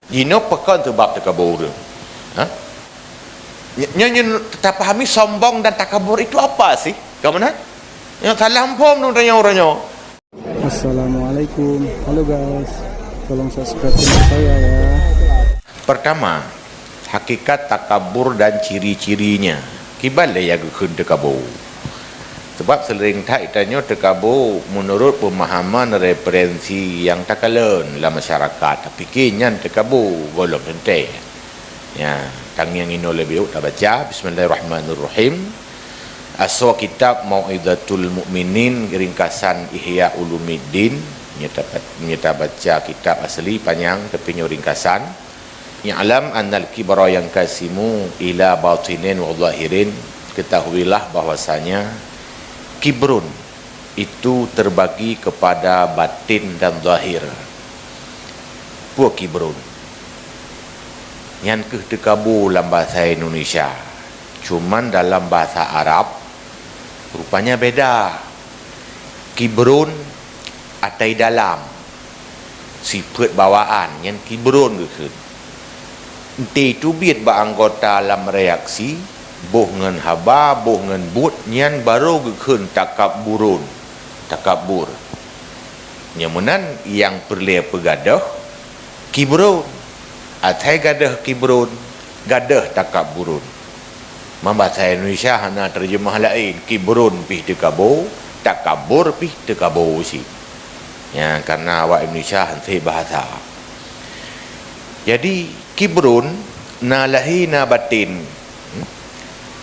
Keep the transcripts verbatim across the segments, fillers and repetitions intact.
Jinoe pakon sabab takabô ureuëng? Ha? Nyo-, nyo-, nyo tapahami sombong dan takabur itu apa sih? Ka meunan? Nyo salah phom tu tanyoe uroe nyoe. Assalamualaikum. Halo guys. Tolong subscribe channel saya ya. Pertama, hakikat takabur dan ciri-cirinya. Kiban lé nyang geukheun takabô? Sebab seuring that tanyoe takabô meunurot peumahaman referensi nyang takalon lam masyarakat. Tapike nyan takabô gohlom teuntée. Ya, tangieng inoe leubeh ôk tabaca. Bismillahirrahmanirrahim. Asoe kitab Mau'izatul Mukminin, ringkasan Ihya Ulumuddin. Nyoe taba-, nyoe tabaca kitab asli panyang, tapi nyoe ringkasan. I'lam annal kibra yanqasimu ila batinin wa zahirin. Ketahuilah bahwasanya kibrun itu terbagi kepada batin dan zahir. Peue kibrun? Nyan keuh takabô lam bahasa Indonesia. Cuman dalam bahasa Arab, rupanya beda. Kibrun, atai dalam. Sifeuet bawaan, nyan kibrun geukheun. Enteuk teubiet bak anggota lam reaksi, boh ngon haba, boh ngon buet, nyan barô geukheun takabburun, takabur. Nyang meunan nyang peureulée peugadôh, kibrun. Asai gadôh kibrun, gadôh takabburun. Lam bahasa Indonesia hana teureujamah laén, kibrun pih takabô, takabur pih takabô cit. Nya, karena awak Indonesia hanse bahasa. Jadi, kibrun na lahé na batin.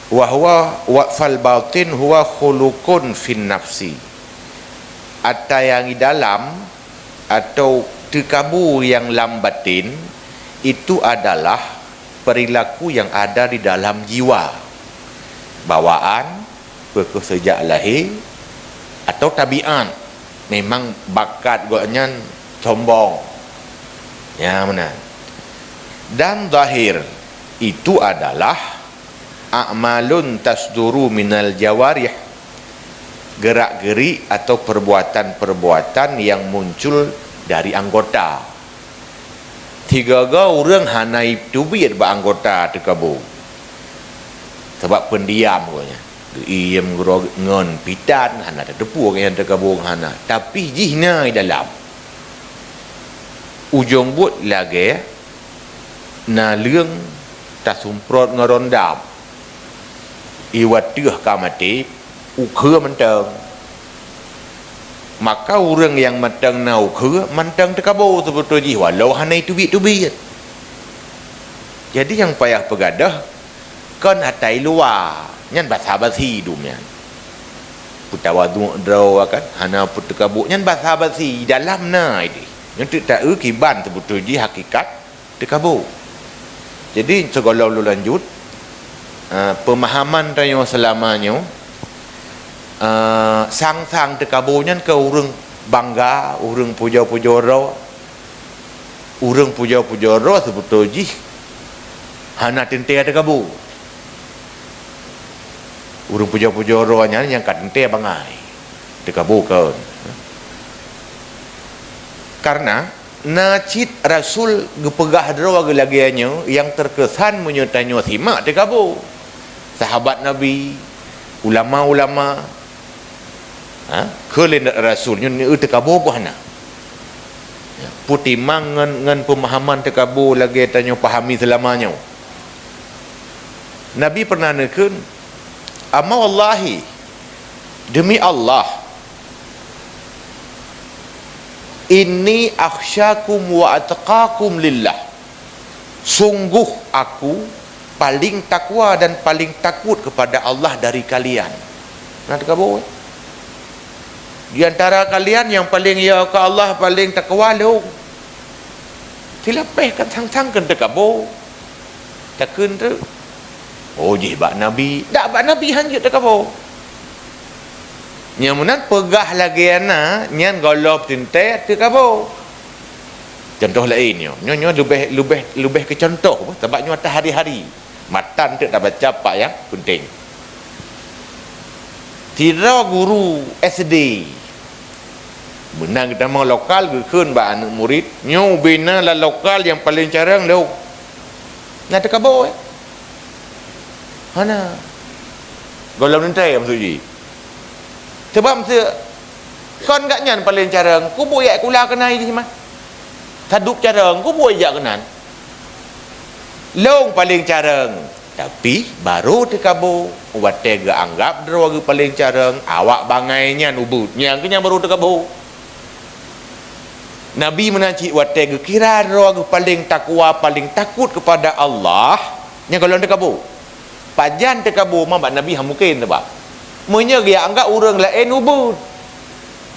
Wa huwa, wa fal batin huwa khuluqun fin nafsi. Ata nyang di dalam atau takabô nyang lam batin itu adalah perilaku yang ada di dalam jiwa, bawaan, peue kheueh seujak lahé, atau tabiat, memang bakat gobnyan sombong. Nya meunan. Dan zahir itu adalah a'malun tasduru minal jawarih, gerak-gerik atau perbuatan-perbuatan yang muncul dari anggota. Sigoe-goe ureuëng hana teubiet bak anggota takabô. Sabab pendiam gobnyan. Geuiem geuroe ngon pitan, hana tateupeue nyang takabô hana. Tapi jih na di dalam. Ujong buet lagée naleueng tasumprot ngon rondam. Iwat teuh ka maté, ukeue mantong. Maka ureuëng nyang mantong na ukeue, mantong takabô seubeutôi jih, walau hana teubiet-teubiet. Jadi nyang payah peugadôh, kon atai luwa, nyan basa-basi dum nyan. Peutawaduk droe kan, hana peutakabô, nyan basa-basi, dalam na ideh. Nyan teuk taeu kiban seubeutôi jih hakikat takabô. Jadi, sigohlom lôn lanjut, eh, peumahaman tanyoe seulama nyoe, eh, sang-sang takabô nyan keu ureuëng bangga, ureuëng pujoe-pujoe droe. Ureuëng pujoe-pujoe droe seubeutôi jih hana teuntée takabô. Ureuëng pujoe-pujoe droe nyan nyang ka teuntée bangai takabô kon. Karena na cit rasul geupeugah droe lagée nyoe nyang teukesan meunyoe tanyoe simak takabô. Sahabat Nabi, ulama-ulama, ha, keu lé rasul nyoe takabô peue hana. Ya, peutimang ngon, ngon peumahaman takabô lagée tanyoe pahami seulama nyoe. Nabi pernah neukheun, "Amma wallahi, demi Allah, inni akhsyakum wa atqakum lillah. Sungguh aku paling takwa dan paling takut kepada Allah dari kalian." Nah, takabô. Di antara kalian yang paling ya ke Allah, paling takwa lôn. Silapeh kan sang-sang keu takabô. Takheun tu. Oh, jih bak Nabi. Dak bak Nabi hanjeuet takabô. Nyang meunan peugah lagée na, nyan gohlom teuntée takabô. Contoh laén nyoe. Nyoe, nyoe leubeh, leubeh, leubeh keu contoh, sabab nyoe ata hari-hari. Matan teuk tabaca pat nyang penting. Sidroe guru S D Meunan geutamong lokal geukheun bak aneuk murit, "Nyoe ubena lam lokal nyang paleng carông lôn." Na teukabô, eh? Hana. Gohlom teuntèe maksud jih. Sabab meuseu kon gobnyan paleng carông, keupeue jak sikula keunan jih mah. Sadup carông, keupeue jak keunan. Lôn paleng carông, tapi barô teukabô. Watèe geuanggap droe geuh paleng carông, awak bangai nyan ubeuet. Nyan keuh nyang barô teukabô. Nabi meunan cit watèe geukira droe geuh paleng takwa, paleng takot keupada Allah, nyan gohlom teukabô. Pajan teukabô, ma bak Nabi han mungken teubak. Meunyoe geuanggap ureueng laén ubeuet.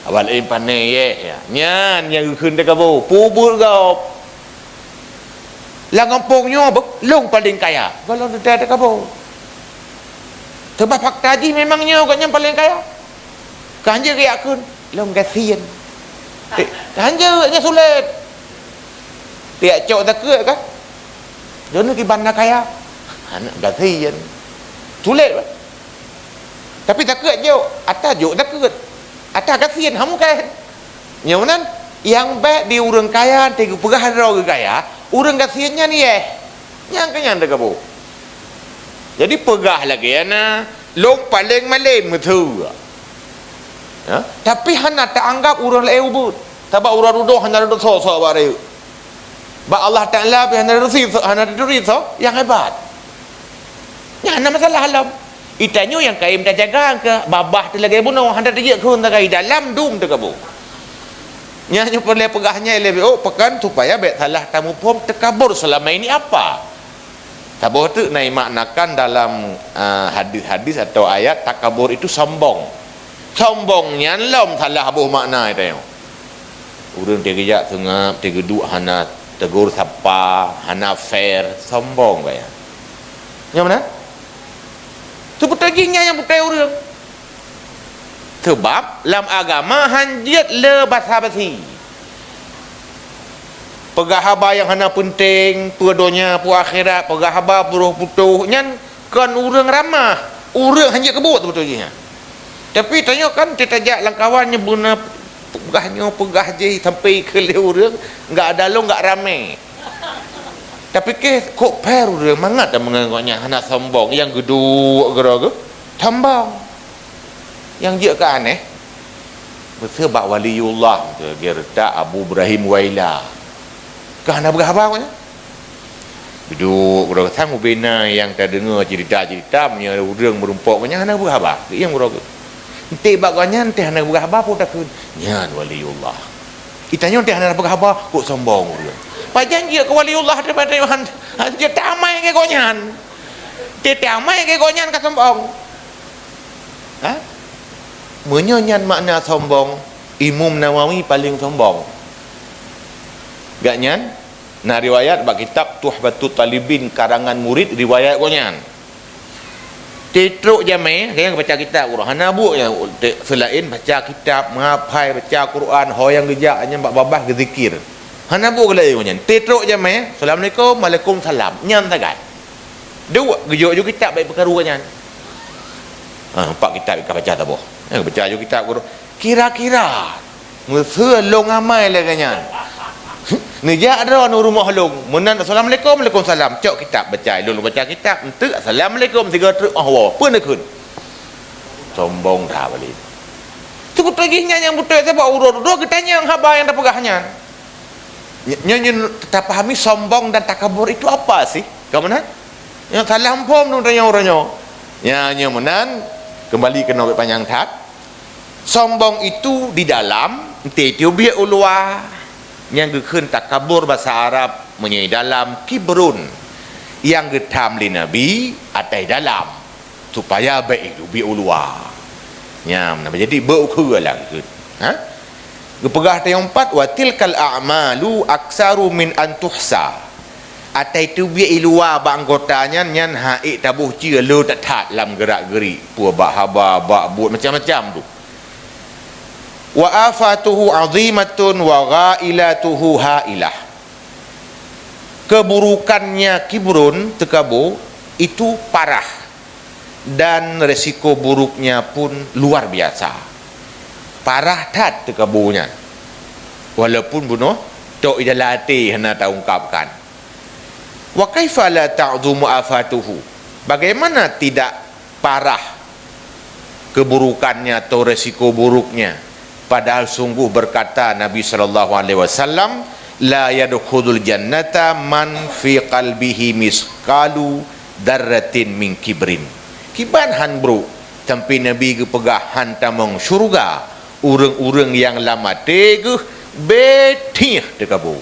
Awak laén pané yeh, ya. Nyan nyang geukheun teukabô, peue ubeuet gob. Lam gampông nyoe beuh, lôn paleng kaya. Gohlom teuntèe teukabô. Teuma fakta jih memang nyoe gobnyan paleng kaya. Kan jeuet geujak kheun, lôn gasien. Eh, kan jeuet, nyan sulet. Tiak cok takheun kan? Droeneuh kiban na kaya. Aneuk gasien. Sulet bah. Tapi takheun jok, ata jok takheun. Ata gasien, ha mungken. Nyoe meunan, nyang bèk di ureueng kaya teuh geupeugah droe geuh kaya, ureueng gasien nyan yeh. Nyan keuh nyang teukabô. Jadi peugah lagèe na, lôn paleng malem meuteue. Ya, tapi hana taanggap ureueng laén ubeuet. Sabab uroe dudoe hana dudoe soe-soe bak rayeuk. Bak Allah Taala pih hana teutusi, hana teutusi soe nyang hebat. Nyan hana masalah lom. Geutanyoe nyang kayém tajaga keu babah teuh lagèe bunoe, hana teujeuet kheun tagai dalam dum teukabô. Nyan nyoe peureulèe peugah nyan lé B O, pakon supaya bèk salah tamuphom teukabur seulama ini apa. Saboh teuk na imaknakan dalam, ah, hadis-hadis atau ayat, takabur itu sombong. Sombong nyan lom salah boh makna geutanyoe. Ureueng teuh geujak seungab, teuh geuduek hana tegur sapa, hana fair, sombong gaya. Nyo meunan? Teupeuteuji nyan nyang putôh ureueng. Sebab lam agama han jeuet le basa-basi. Peugah haba nyang hana peunteng, peue donya, peue akhirat, peugah haba peuroh putôh, nyan kon ureueng ramah, ureueng hanjeuet keubuet teubeutôi jih nyan. Tapi tanyoe kan teutajak lam kawan nyoe beuna peugah nyoe peugah jih sampai keu lé ureueng, enggak ada lôn enggak ramé. Tapi keh kok per ureueng mangat dah meungon gobnyan hana sombong, nyang geuduek keudroe geuh sombong. Nyang jeuet keu aneh, meuseu bak waliullah, geureutak Abu Ibrahim Waila. Kah hana peugah haba gobnyan? Duek keudroe sang ubena nyang tadeungoe cerita-cerita, meunyoe ureueng meurumpok gobnyan hana peugah haba. Nyang keudroe geuh. Enteuk bak gobnyan enteuk hana peugah haba pun takheun, "Nyan waliullah." Geutanyoe enteuk hana peugah haba, kok sombong ureueng. Pajan jeuet keu waliullah daripada Tuhan, han jeuet tamai keu gobnyan. Teutamai keu gobnyan ka sombong. Ha? Meunyoe nyan makna sombong, Imam Nawawi paleng sombong. Gobnyan na riwayat bak kitab Tuhfatut Talibin karangan murid riwayat gobnyan. Teutrok jamé, gobnyan baca kitab Quran. Hana buet nyang seulaén baca kitab, meuhafai, baca Quran, ho nyang geujak nyan bak babah geuzikir. Hana buet geulaén gobnyan. Teutrok jamé, "Assalamualaikum, waalaikumsalam." Nyan sagai. Duek geujok ju kitab bak peukaru nyan. Ha, empat kitab ka baca taboh. Ya, baca ju kitab guru. Kira-kira meuseu lôn amai lagèe nyan. Neujak droe u rumoh lôn, meunan "Assalamualaikum, waalaikumsalam." Cok kitab baca, lôn baca kitab, enteuk "Assalamualaikum" sigoe treuk, oh wo, peue neukheun? Sombong that balik. Teubeutôi jih nyan nyang beutôi sabab uroe dudoe geutanyong haba nyang tapeugah nyan. Nyo-, nyo-, nyoe tapahami sombong dan takabur itu apa sih? Ka meunan? Nyang salah muphom tu tanyoe uroe nyoe. Nya, nyo meunan, keumbali keunoe bèk panyang that. Sombong itu di dalam, enteuk teubiet u luwa. Nyang geukheun takabur basa Arab meunyoe dalam kibrun. Nyang geutham lé Nabi atai dalam. Supaya bèk teubiet u luwa. Nya, meunan jadi beu ukeue lah geukheun. Ha? Geupeugah tayong pat, "Wa tilkal a'malu aktsaru min an tuhsa." Atai teubiet i luwa bak anggota nyan, nyan han ék taboh cue le that-that lam geurak-geurik, peue bak haba, bak buet macam-macam tu. "Wa afatuhu 'azimatun wa ghailatuhu hailah." Keburukannya kibrun, teukabô, itu parah. Dan resiko buruknya pun luar biasa. Parah that teukabô nyan. Walaupun bunoe tok i dalam até hana taungkapkan. Wa kaifa la ta'zumu afatuhu? Bagaimana tidak parah keburukannya atau resiko buruknya? Padahal sungguh berkata Nabi sallallahu alaihi wasallam, "La yadkhulul jannata man fi qalbihi misqalu dzarratin min kibrin." Kiban han brok, sampai Nabi geupeugah han tamong syurga ureuëng-ureuëng nyang lam até geuh béthieh teukabo.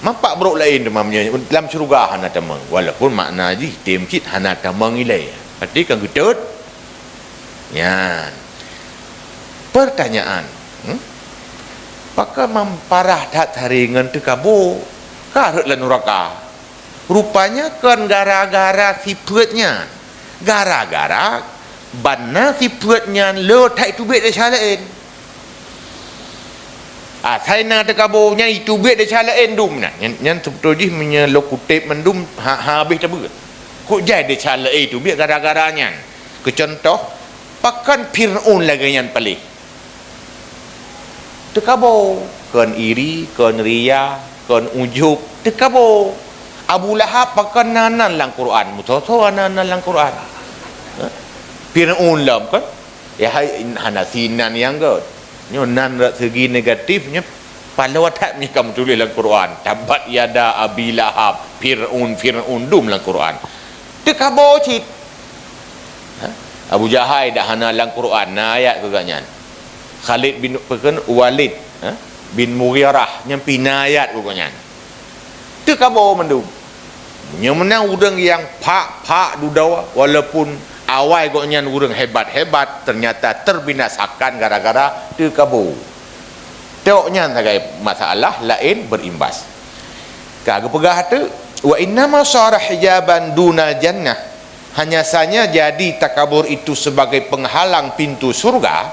Mapak brok laén teuma meunyoe lam syeuruga hana tamong, walaupun makna jih tem cit hana tamong ilée. Berarti kan geutot. Nyan. Pertanyaan, hmm? Pakon mamparah that hari ngon teukabo ka rhot lam nuraka? Rupanya kon gara-gara sifeuet nyan. Gara-gara ban na sifeuet nyan le that iteubiet desya laén. Asai na teukabo nyan iteubiet desya laén dum nyan. Nyan, nyan seubeutôi jih meunyoe lôn kuteb mandum ha, ha habéh tabeuet. Kok jai desya laén iteubiet gara-gara nyan. Keu cuntoh, pakon Fir'aun lagée nyan paléh? Teukabo, kon iri, kon ria, kon ujub, teukabo. Abu Lahab pakon na nan lam Quran, meusoe-soe na nan lam Quran. Ha? Fir'aun lom kan? Ya hai, hana sinan nyang gét. Nyoe nan rot segi negatif nyoe paloe that meunyoe ka meutuléh lam Quran. Tabbat yada Abi Lahab, Fir'aun, Fir'aun dum lam Quran. Teukabo cit. Ha? Abu Jahai dak hana lam Quran, na ayat keu gobnyan. Khalid bin, peue kheun, Walid, ha? Bin Mughirah, nyan pih na ayat keu gobnyan. Teukabo mandum. Nyoe meunan ureuëng nyang phak-phak dudoe, walaupun awai gobnyan ureuëng hebat-hebat, ternyata terbinasakan gara-gara teukabo. Tok nyan sagai masalah laén berimbas. Ka geupeugah teuk, "Wa innama shara hijaban dunal jannah." Hanya saja jadi takabur itu sebagai penghalang pintu surga,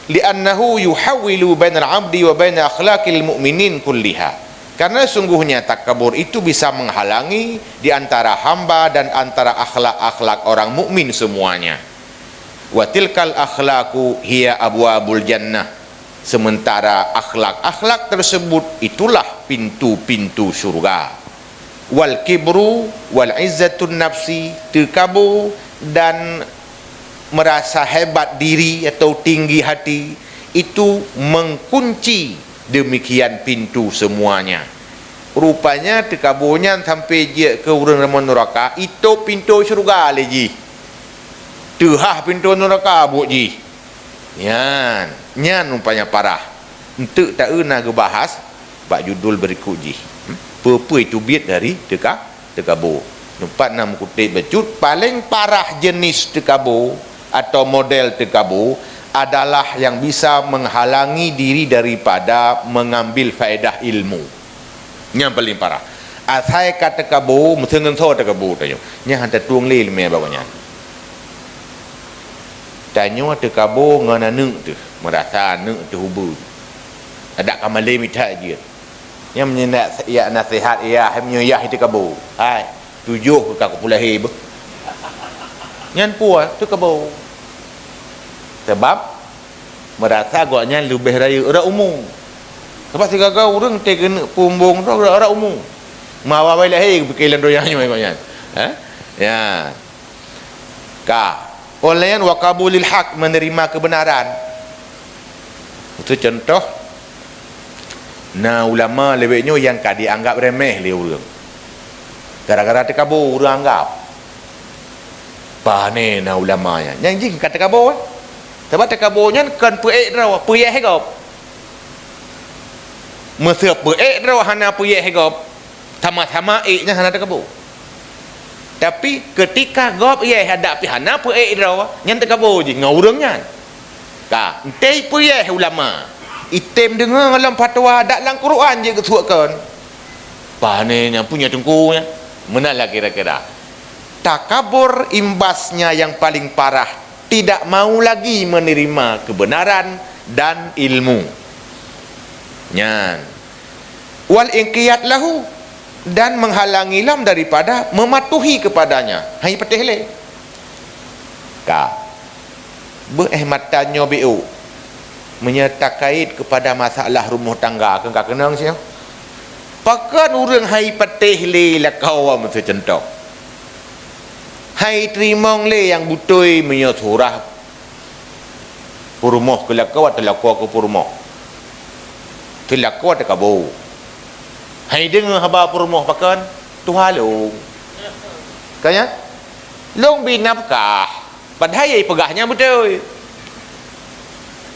"Li'annahu yuhawwilu bainal abdi wa baina akhlaqil mu'minin kulliha." Karena sungguhnya takabur itu bisa menghalangi di antara hamba dan antara akhlak-akhlak orang mukmin semuanya. "Wa tilkal akhlaqu hiya abwabul jannah." Sementara akhlak-akhlak tersebut itulah pintu-pintu syurga. "Wal kibru wal izzatun nafsi," teukabo dan merasa hebat diri atau tinggi hati, itu mengkunci demikian pintu semuanya. Rupanya teukabo nyan sampai jeuet keu ureuëng ramon nuraka, itôp pintu syurga lé jih. Teuhah pintu nuraka buet jih. Nyan, nyan rupanya parah. Enteuk taeu na geubahas bak judul berikut jih. Hmm? Peue-peue teubiet dari teuka-, teukabo. Teumpat na meukuteb bacut, paléng parah jenis teukabo atau model teukabo adalah yang bisa menghalangi diri daripada mengambil faedah ilmu. Nyang paléng parah. Asai ka teukabo, meuseungon soe teukabo tanyoe. Nyan han tatueng lé leumé bak nyan. Tanyoe teukabo ngon aneuëk teuh, meurasa aneuëk teuh ubeut. Adak ka malém that jeuet. Nyang meunyoe nak, ya, naseuhat, ya, hai meunyoe yah teukabo. Hai, tujoh ka kupeulahé beuh. Nyan peue teukabo. Sabab meurasa gobnyan leubeh rayeuk rot umu. Sabab sigaga ureuëng teuh keuneuk pumbong droe rot-rot umu. Meuawai lahé geupike lam donya nyoe gobnyan. Ha? Ya. Ka. Ulôn wa qabulil haq, menerima kebenaran. Itu contoh, na ulama lewat nyoe nyang ka dianggap remeh lé ureuëng. Gara-gara teukabo ureuëng anggap. Pane na ulama nyan. Nyang jih ka teukabo, eh. Sabab teukabo nyan kon peuék droe, peuyeh gob. Meuseu peuék droe hana peuyeh gob, sama-sama ék nyan hana teukabo. Tapi, keutika gob yeh adak pih hana peuék droe, nyan teukabo jih ngon ureuëng nyan. Ka, entée peuyeh ulama, item deungoe lom fatwa dak lam Quran jeuet geusuekon. Pane nyan punya teungku nyan. Meunan lah kira-kira. Takabur imbasnya yang paling parah, tidak mau lagi menerima kebenaran dan ilmu. Nyan. Wal inqiyad lahu, dan menghalangi lom daripada mematuhi kepadanya. Hai patéh lé. Ka. Beuh eh mata nyoe biu. Meunyoe takait keupada masalah rumoh tangga, keu ka keunong siang. Pakon ureuëng hai patéh lé lakoe meuseue cuntoh. Hai teurimong lé nyang beutôi meunyoe surah peurumoh keu lakoe, atau lakoe keu peurumoh. Keu lakoe teukabu. Hai deungoe haba peurumoh pakon? Tuha lôn. Ka nyan? Lôn bri nafkah. Padahai nyang peugah nyan beutôi.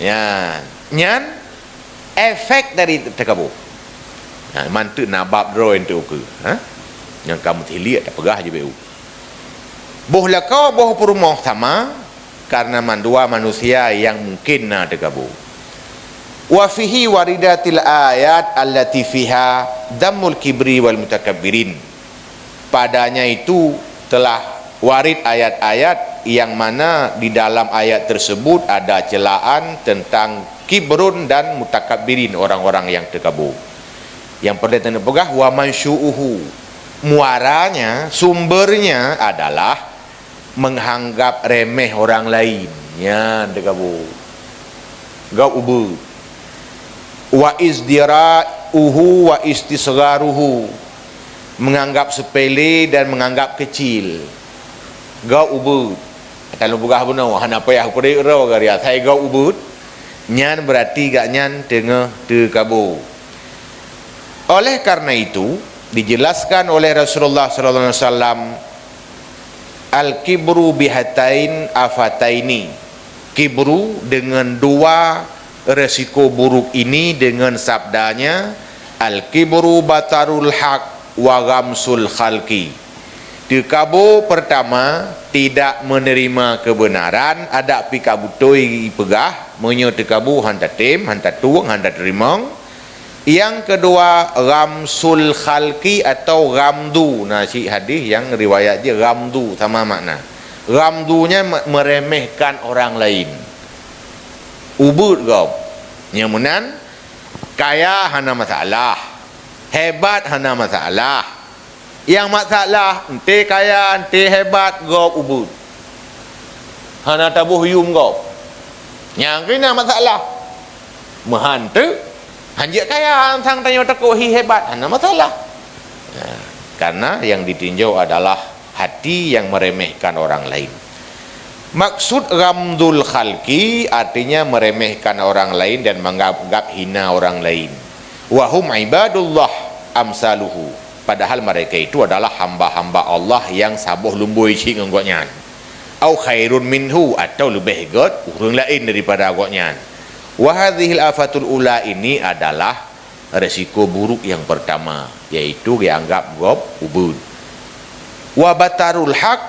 Nyan, nyan efek dari teukabu. Nah, mantuk nabab droe untuk ukeue, ha? Nyang kamu tiliek tapeugah je beu. Boh lakoe, boh peurumoh sama, karena mandua manusia yang mungkin na teukabu. Wa fihi waridatil ayat allati fiha dhammul kibri wal mutakabbirin. Padanya itu telah warid ayat-ayat yang mana di dalam ayat tersebut ada celaan tentang kibrun dan mutakabbirin, orang-orang yang teukabu. Yang perlu teupeugah, wa mansyu'uhu, muaranya, sumbernya adalah menganggap remeh orang lain. Nyan teukabu. Gob ubeuet. Wa izdira'uhu wa istisgharuhu, menganggap sepele dan menganggap kecil. Gob ubeuet. Ata lôn peugah bunoe, hana payah peureuet droe gari asai gob ubeuet. Nyan berarti gak nyan teungoh teukabu. Oleh karena itu, dijelaskan oleh Rasulullah sallallahu alaihi wasallam, al-kibru bihatain afataini. Kibru dengan dua resiko buruk ini dengan sabdanya, al-kibru batarul haq wa ghamsul khalqi. Teukabu pertama, tidak menerima kebenaran, adak pih ka beutôi ipeugah, meunyoe teukabu han tatem, han tatueng, han tateurimong. Yang kedua, ghamsul khalqi atau ghamdu. Na cit hadis yang riwayat jih ghamdu sama makna. Ghamdu nyan me-, meremehkan orang lain. Ubeuet gob. Nyang meunan, kaya hana masalah. Hebat hana masalah. Nyang masalah, ente kaya, ente hebat, gob ubeuet. Hana taboh yum gob. Nyang keuh na masalah. Meuhan teuk, hanjeuet kaya, sang tanyoe takot hi hebat, hana masalah. Nah, karena yang ditinjau adalah hati yang meremehkan orang lain. Maksud ghamdul khalqi artinya meremehkan orang lain dan menganggap hina orang lain. Wa hum ibadullah amsaluhu. Padahal mereka itu adalah hamba-hamba Allah yang saboh lumbôi cit ngon gobnyan. Au khairun minhu, atau leubeh gét ureuëng laén daripada gobnyan. Wa hadzihil afatul ula, ini adalah resiko buruk yang pertama, yaitu dianggap gob ubeuet. Wa batarul haq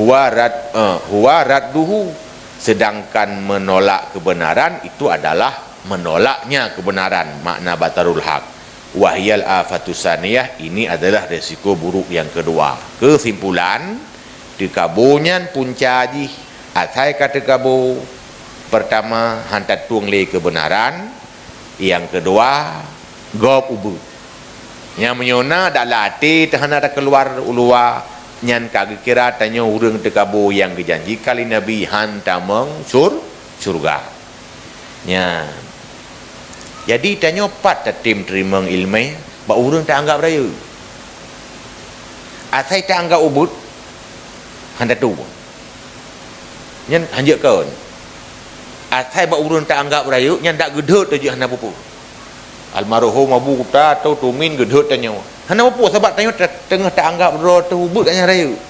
huwa rad-, eh, huwa radduhu, sedangkan menolak kebenaran itu adalah menolaknya kebenaran, makna batarul haq. Wa hiyal afatus saniyah, ini adalah resiko buruk yang kedua. Kesimpulan, teukabu nyan punca jih, asai ka teukabu, pertama, han tatueng lé kebenaran, nyang keudua, gob ubeuet. Nyang meunyoe na dak lam até teuh hana takeuluar u luwa, nyan ka geukira tanyoe ureuëng teukabu nyang geujanjikan lé Nabi han tamong sur-, syurga. Nyan. Jadi, tanyoe pat tatem teurimong iéleumé bak ureuëng taanggab rayeuk. Asai taanggab ubeuet, han tatueng. Nyan hanjeuet kon. Asai bak ureuëng taanggab rayeuk, nyan dak geudhôt teujeuet hana peue-peue. Almarhum Abu Kuta atau Tumin geudhôt tanyoe. Hana peue-peue, sabab tanyoe ta-, teungoh taanggab droe teuh ubeuet gobnyan rayeuk.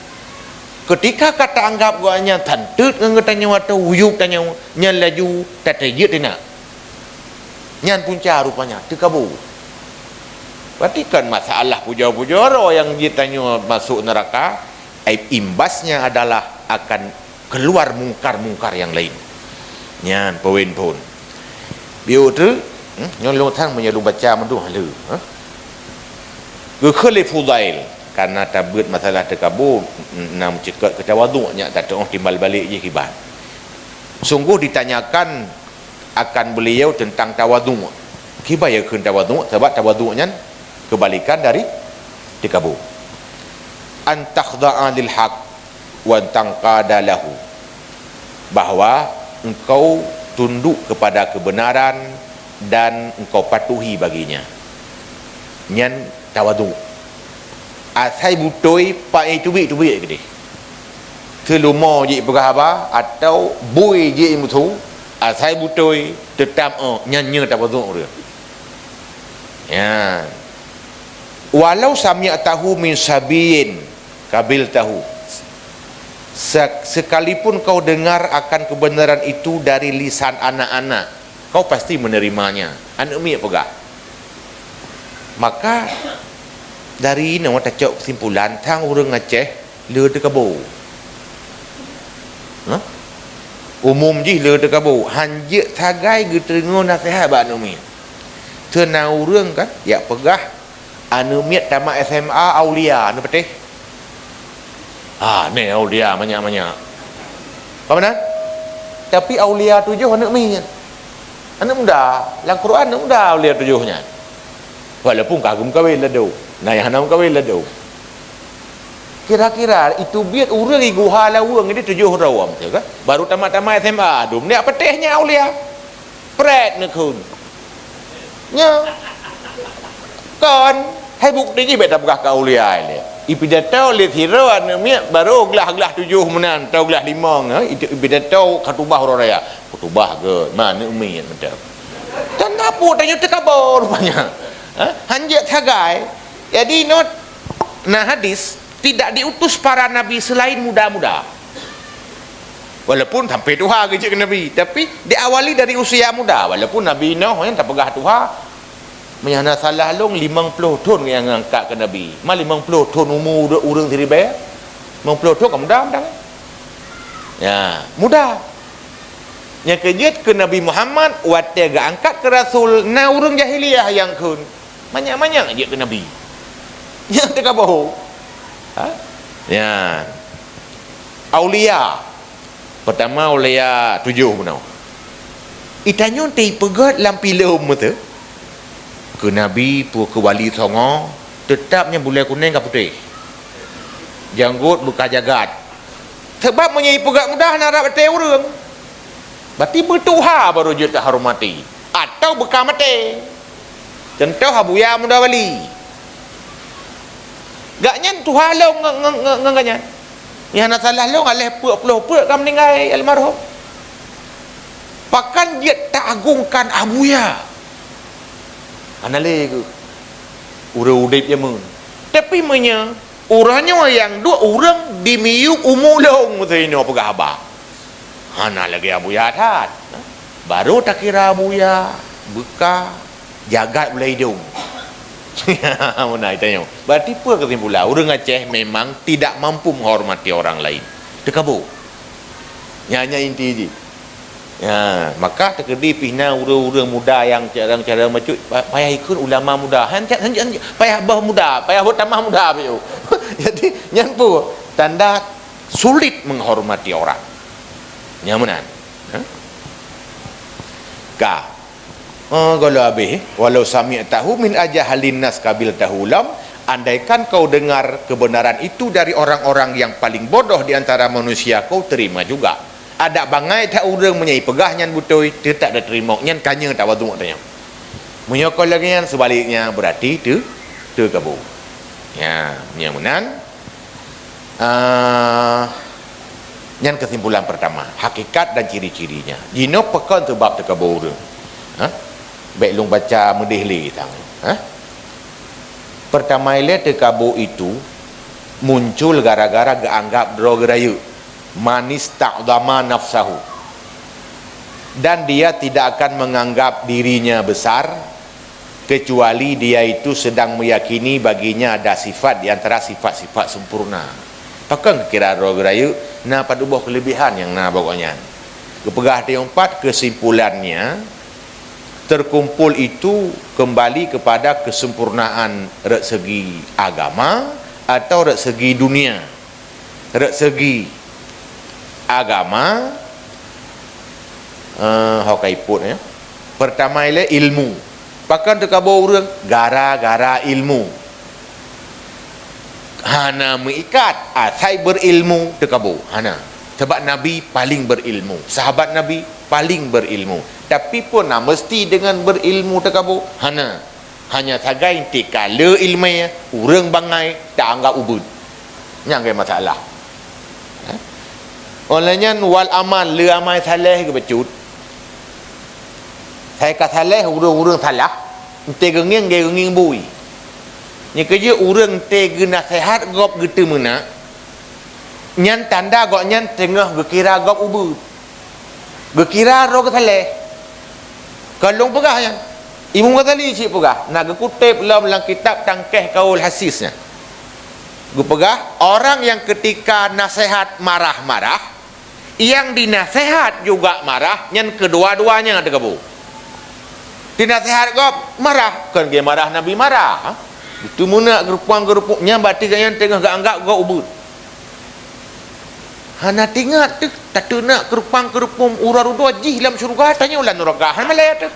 Keutika ka taanggab gobnyan santeut ngon geutanyoe atau uyueb tanyoe, nyan laju tateujeuet inan. Nyan punca rupanya, teukabu. Berarti kan masalah pujoe-pujoe droe nyang jeuet tanyoe masuk neuraka, ai imbasnya adalah akan keluar mungkar-mungkar nyang laén. Nyan poin phon. Bieu treuk, hmm, nyoe lôn sang meunyoe lôn baca meudoh le, ha? Geukheun lé Fudail, karena tabeuet masalah teukabu, na meuceukat keu tawadhu, nyak tateuoh timbal balek jih kiban. Sungguh ditanyakan akan beliau tentang tawadhu. Kiban geukheun tawadhu, sabab tawadhu nyan kebalikan dari teukabu. An takhda'a lil haq wa tanqada lahu, bahwa engkau tunduk kepada kebenaran dan engkau patuhi baginya. Nyan tawadhu. Asai beutôi, pak nyang teubiet-teubiet keudeh. Seuleumo jih peugah haba, atau bui jih musu, asai beutôi, teutab, oh, nyan nyoe tawadhu ureuëng. Ya. Walau sami'tahu min sabiyyin qabiltahu. Se-, sekalipun kau dengar akan kebenaran itu dari lisan anak-anak, kau pasti menerimanya. Aneuëk miet peugah. Maka, dari inoe tacok kesimpulan, thang ureuëng Aceh le teukabo. Hah? Umum jih le teukabo, hanjeuet sagai geuteuringo naseuhat bak aneuëk miet. Teuna ureuëng kan, jak peugah, aneuëk miet tamat S M A aulia, aneuëk peuteh. Ah, neh aulia manyak-manyak. Apa meunan? Tapi aulia tujoh aneuëk miet. Aneuëk muda. Lam Quran aneuëk muda aulia tujoh nyan. Walaupun ka geumeukawen ladôm. Na nyang hana meukawen ladôm. Kira-kira, iteubiet ureuëng i guha laweueng ini tujoh droe, beutôi kan? Baru tamat-tamat S M A, dum nyak peuteh nyan aulia. Pret neukheun. Nyoe. Kon, hai bukti jih bèk tapeugah keu aulia lé. Ipidato lé sidroe aneuëk miet baru glah-glah tujoh meunan, atau glah limong, ha? Itu ipidato khutubah uroe raya. Khutubah geuh, ma aneuëk miet mantong. Dan apa tanyoe teukabo rupanya? Ha? Hanjeuet sagai. Jadi, not, na hadis, tidak diutus para nabi selain muda-muda. Walaupun sampai tuha geujeuet keu Nabi, tapi diawali dari usia muda. Walaupun Nabi Nuh nyan tapeugah tuha, meunyo hana salah lôn, limong ploh thon nyang geungangkat keu Nabi. Ma limong ploh thon umu ureuëng siribèe? Limong ploh thon ka muda mantong. Ya, muda. Nyang keujeuet keu Nabi Muhammad, watèe geuangkat keu rasul, na ureuëng jahiliyah nyang kheun. Manyak-manyak jeuet keu Nabi. Nyan teuka boh. Ha? Nyan. Aulia. Peurtama aulia tujoh bunoe. Itanyoe teuipeugöt lam filem meuteue. Keu Nabi, peue keu Wali Songo, teutab nyan bulèe kunèng ka putéh. Janggot beuka jagat. Sabab meunyoe ipeugöt mudah na rab até ureuëng. Berarti beutuha baru jeuet tahormati. Atau beuka maté. Contoh Abuya Muda Bali. Gaknyan tuha lom ngon, ngon, ngon, ngon gaknyan. Nyang hana salah lom, aléh peuet ploh peuet ka meuninggai almarhum. Pakon jeuet taagungkan Abuya? Hana lé keuh ureuëng udeb jameun. Tapi meunyoe uroe nyoe nyang duek ureuëng di miyueb umu lôn meuteue inoe peugah haba. Hana lagèe Abuya that. Baru takira Abuya, beuka, jagat bulèe idong. Meunan tanyoe. Berarti peue keusimpulan? Ureuëng Aceh memang tidak mampu menghormati orang lain. Teuka boh. Nyan, nyan inti jih. Ya, maka teukeudi pih na ureuëng-ureuëng muda nyang cara-cara bacut, pa-, payah ikut ulama muda. Han, han, han, payah boh muda, payah boh tamah muda bacut. Jadi, nyan peue? Tanda sulit menghormati orang. Nyan meunan. Ha? Ka. Oh, kalau habéh, eh? Walau sami'tahu min ajahalin nas qabiltahu lam, andaikan kau dengar kebenaran itu dari orang-orang yang paling bodoh di antara manusia, kau terima juga. Adak bangai that ureuëng meunyoe ipeugah nyan beutôi, teutab tateurimong, nyan ka nyoe tawadhu tanyoe. Meunyoe kon lagèe nyan, seubaliknya, berarti teu-, teuka boh. Ya, nyan meunan. Ah, nyan keusimpulan peurtama, hakikat dan ciri-cirinya. Jinoe pakon sabab teuka boh ureuëng? Ha? Bèk lôn baca meudeh lé sang. Ha? Peurtama ilèe teuka boh itu muncul gara-gara geuanggap droe geurayeuk, manista'zama nafsahu. Dan dia tidak akan menganggap dirinya besar, kecuali dia itu sedang meyakini baginya ada sifat di antara sifat-sifat sempurna. Pakon geukira droe geurayeuk, na padub boh keulebihan nyang na bak gobnyan. Geupeugah di umpat, kesimpulannya, terkumpul itu kembali kepada kesempurnaan rot segi agama atau rot segi dunia. Rot segi agama, eh, ho ka ipot, ya. Peurtama ilèe ilmu. Pakon teuka boh ureuëng? Gara-gara ilmu. Hana meuikat, asai beurilmu teuka boh. Hana. Sabab Nabi paling beurilmu. Sahabat Nabi Paling berilmu. Tapi peue na meusti deungon berilmu teukabu? Hana. Hanya sagai tika le ileumèe, ureueng bangai taanggap ubeut. Nyang keu masalah. Ha? Oleh nyan wal amal, le amai saleh geubacut. Sai ka saleh ureueng-ureueng salah, enté geungieng, geu geungieng bui. Nyeukeu jeuet ureueng enté geunaseuhat gob geuteumeunak, nyan tanda gobnyan teungoh geukira gob ubeut. Geukira roh geusaleh. Kon lôn peugah nyan. Imam Ghazali cit peugah, na geukuteb lom lam kitab Tangkeh Kaul Hasis nyan. Geupeugah, orang yang ketika nasihat marah-marah, yang dinasehat juga marah, nyan kedua-duanya teukabu. Dinasehat gob marah, kon geumarah Nabi marah. Itu meunak geurupang-geurupuk, nyan berarti gobnyan teungoh geuanggap gob ubeut. Hana teuingat teuh, tateunak keurupang-keurupum uroe dudoe jih lam syeuruga, tanyoe lam neuraka. Hana malèe teuh.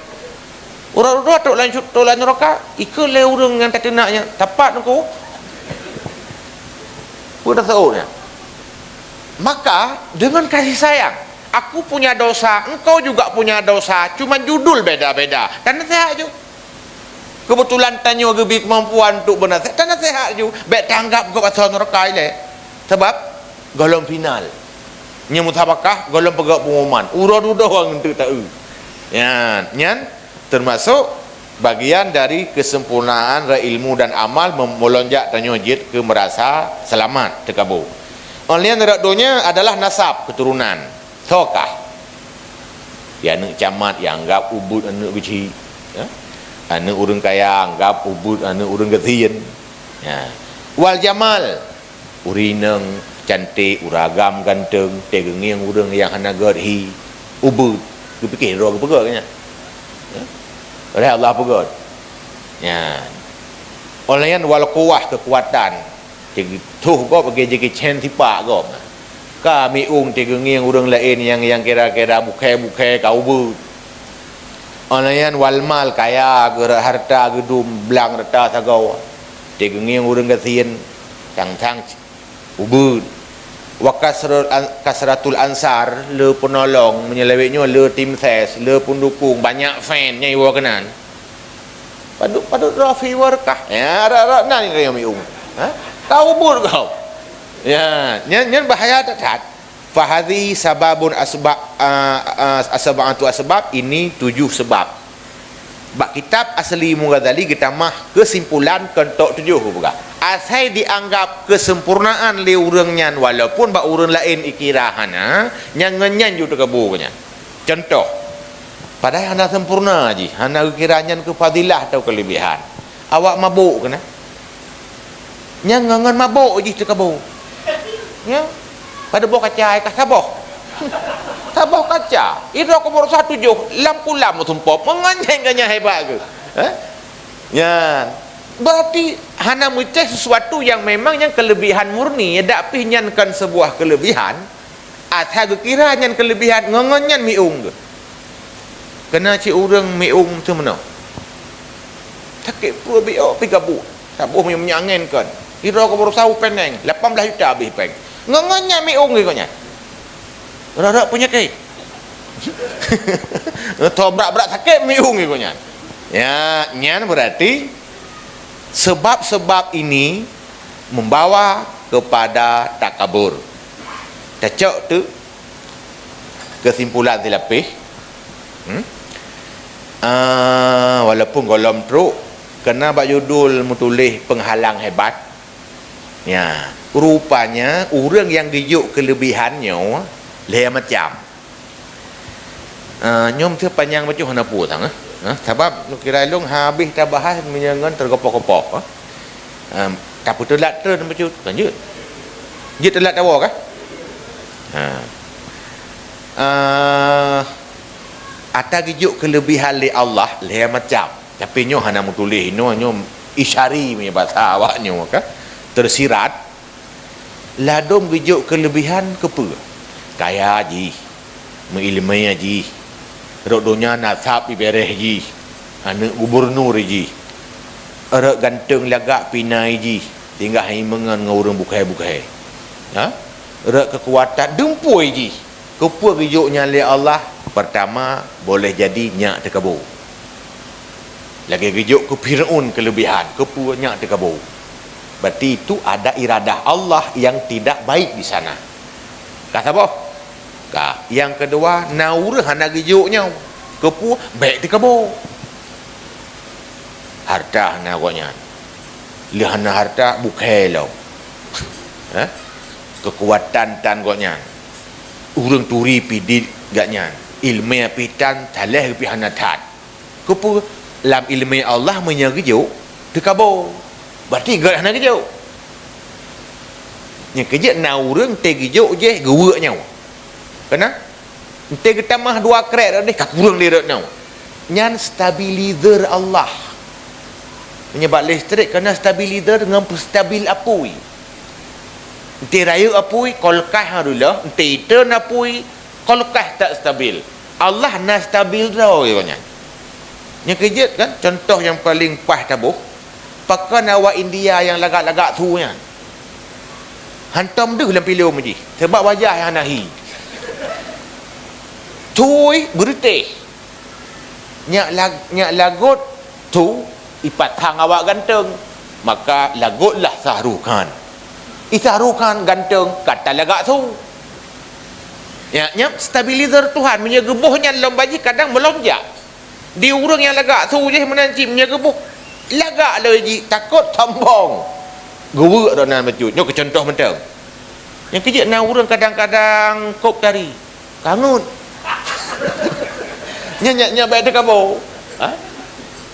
Uroe dudoe trok lam syeu-, trok lam neuraka, ikheun lé ureueng nyang tateunak nyan, tapat Teungku. Peue taseuôt nyan? Maka, dengan kasih sayang, aku punya dosa, engkau juga punya dosa, cuma judul beda-beda. Tanaseuhat ju. Keubeutulan tanyoe geubri keumampuan untuk beunaseuhat, tanaseuhat ju, bèk tanggap gob asoe neuraka ilèe. Sabab gohlom final. Nyoe musabakah, gohlom peugöt pengumuman. Uroe dudoe ngon teuk taeu. Nyan, nyan teumasok bagian dari kesempurnaan ilmu dan amal mem-, meulonjak tanyoe jeuet keu meurasa seulamat teukabu. Óh lheueh nyan rot donya adalah nasab, keuturonan. Soe kah? Ya, aneuk camat, ya, anggap ubeut aneuk keuchik. Ya? Aneuk ureueng kaya, anggap ubeut aneuk ureueng gasien. Ya. Wal jamal, ureueng inong cantik, ureueng agam ganteng, teugeungieng ureueng nyang hana gèt hi, ubeut. Geupike droe geupeugöt nyan. Ya? Oleh Allah peugöt. Ya. Oleh nyan wal quwwah, keukuatan. Teutoh gob lagèe Jackie Chan sipak gob. Ka miueng teugeungieng ureueng laén nyang, nyang kira-kira bukhée-bukhée ka ubeut. Óh lheueh nyan wal mal, kaya, geu-, hareuta geudum, blang rata sagoe. Teugeungieng ureueng gasien, sang-sang ubeut. Wa kasrul an-, kasratul ansar, le peunolong, meunyoe lawét nyoe le tim ses, le peundukung, banyak fan, nyan iwoe keunan. Padub-padub droe viewer kah? Ya, rot-rot nan kayong miueng. Ha? Ka ubeut kau. Ya, nyan, nyan bahaya that-that. Fahadhi sababun asba-, a, a, asbabatu asbab, ini tujuh sebab. Bak kitab asli Imam Ghazali geutamah keusimpulan keutok tujoh geupeugah. Asai dianggap keusempurnaan lé ureueng nyan walaupun bak ureueng laén ikira hana, nyan ngon nyan ju teukabu nyan. Contoh, padahai hana sempurna jih, hana geukira nyan keu fadilah atau keuleubihan. Awak mabök keunan. Nyang ngon-ngon mabök jih teukabu. Ya. Pada boh kaca ai ka saboh. Saboh kaca. Idroe kubur sa tujoh, lam kulam meusumpop. Meungon nyan ka nyan hebat keu. Ha? Nyan. Berarti hana meucéh sesuatu yang memang nyang keuleubihan murni. Dak pih nyan kon seubuah keuleubihan. Asai geukira nyan keuleubihan, ngon-ngon nyan miueng geuh. Keunan cit ureueng miueng teuh meunoe. Sakét pruet biôh pih gabuek. Saboh minyeuk angén kon. Idroe kubur sa péng, lapan belas juta abéh péng. Ngon-ngon nyan miueng geuh nyan. Rot-rot peunyakét. Tho brat-brat sakét miueng geuh nyan. Ya, nyan berarti sebab-sebab ini membawa kepada takabur. Tacok tu kesimpulan silapeh. Hmm? Ah, walaupun gohlom trok, keunan bak judul meutuléh penghalang hebat. Ya, rupanya ureueng nyang geujok keuleubihan nyoe lhèe macam. Ah, nyoe meuteupanyang bacut hana peue sang, eh. Ha, sabab neukira lôn habéh tabahas meunyoe ngon teugopoh-gopoh, eh. Ah, tapeuteulat treun bacut, lanjut. Jeuet teulat tawoe kah? Ha. Ah, ata geujok keuleubihan lé Allah lhèe macam. Tapi nyoe hana meutuléh inoe, nyoe isyari meunyoe basa awak nyoe kah. Teusirat. Ladôm geujok keuleubihan keupeue? Kaya jih, meuileumèe jih, rot donya nasab ibeureh jih, aneuk gubunur jih, rot ganteng lagak pinai jih, singgah imeungon ngon ureueng bukhée-bukhée. Ha? Rot keukuatan dumpeue jih. Keupeue geujok nyan lé Allah? Pertama, boleh jadi nyak teukabo. Lagée geujok keu Fir'aun keuleubihan, keupeue nyak teukabo. Berarti itu ada iradah Allah yang tidak baik di sana. Ka saboh? Ka. Nyang keudua, na ureuëng hana geujok nyoe, keupeue bék teukabo. Harta hana gobnyan. Lheueh hana harta, bukhée lom. Hah? Keukuatan tan gobnyan. Ureuëng turi pih dit gobnyan. Iéleumé pih tan, saleh pih hana that. Keupeue? Lam iéleumé Allah meunyoe geujok, teukabo. Berarti gét hana geujok. Nyang keujeuet na ureuëng teuh geujok jih geuweuek nyoe. Keunan? Enteuk geutamah dua krek rot deh, ka kureueng lé rot nyoe. Nyan stabilizer Allah. Meunyoe bak listrik, kana stabilizer ngon peustabil apui. Enteuk rayeuk apui, kolkah alhamdulillah, enteuk itreun apui, kolkah tak stabil. Allah na stabil droe nyan. Nyang keujeuet kan, contoh nyang paleng paih taboh, pakon awak India nyang lagak-lagak su nyan. Hantom deuh lam pileum jih, sabab wajah nyang hana hi. Tui beureuteh. Nyak lag-, nyak lagot tu ipasang awak ganteng. Maka lagotlah Shah Rukh Khan. I Shah Rukh Khan ganteng, ka talagak su. Ya, nyan stabilizer Tuhan. Meunyoe geuboh nyan lom bak jih kadang meulom jak. Di ureuëng nyang lagak su jih meunan cit meunyoe geuboh, lagak lé jih takot sombong. Geuweuek droe nan bacut. Nyoe keu contoh mantong. Nyang keujeuet na ureuëng kadang-kadang kop tari. Kangon. Nyan, nyan, nyan bék teukabo. Ha?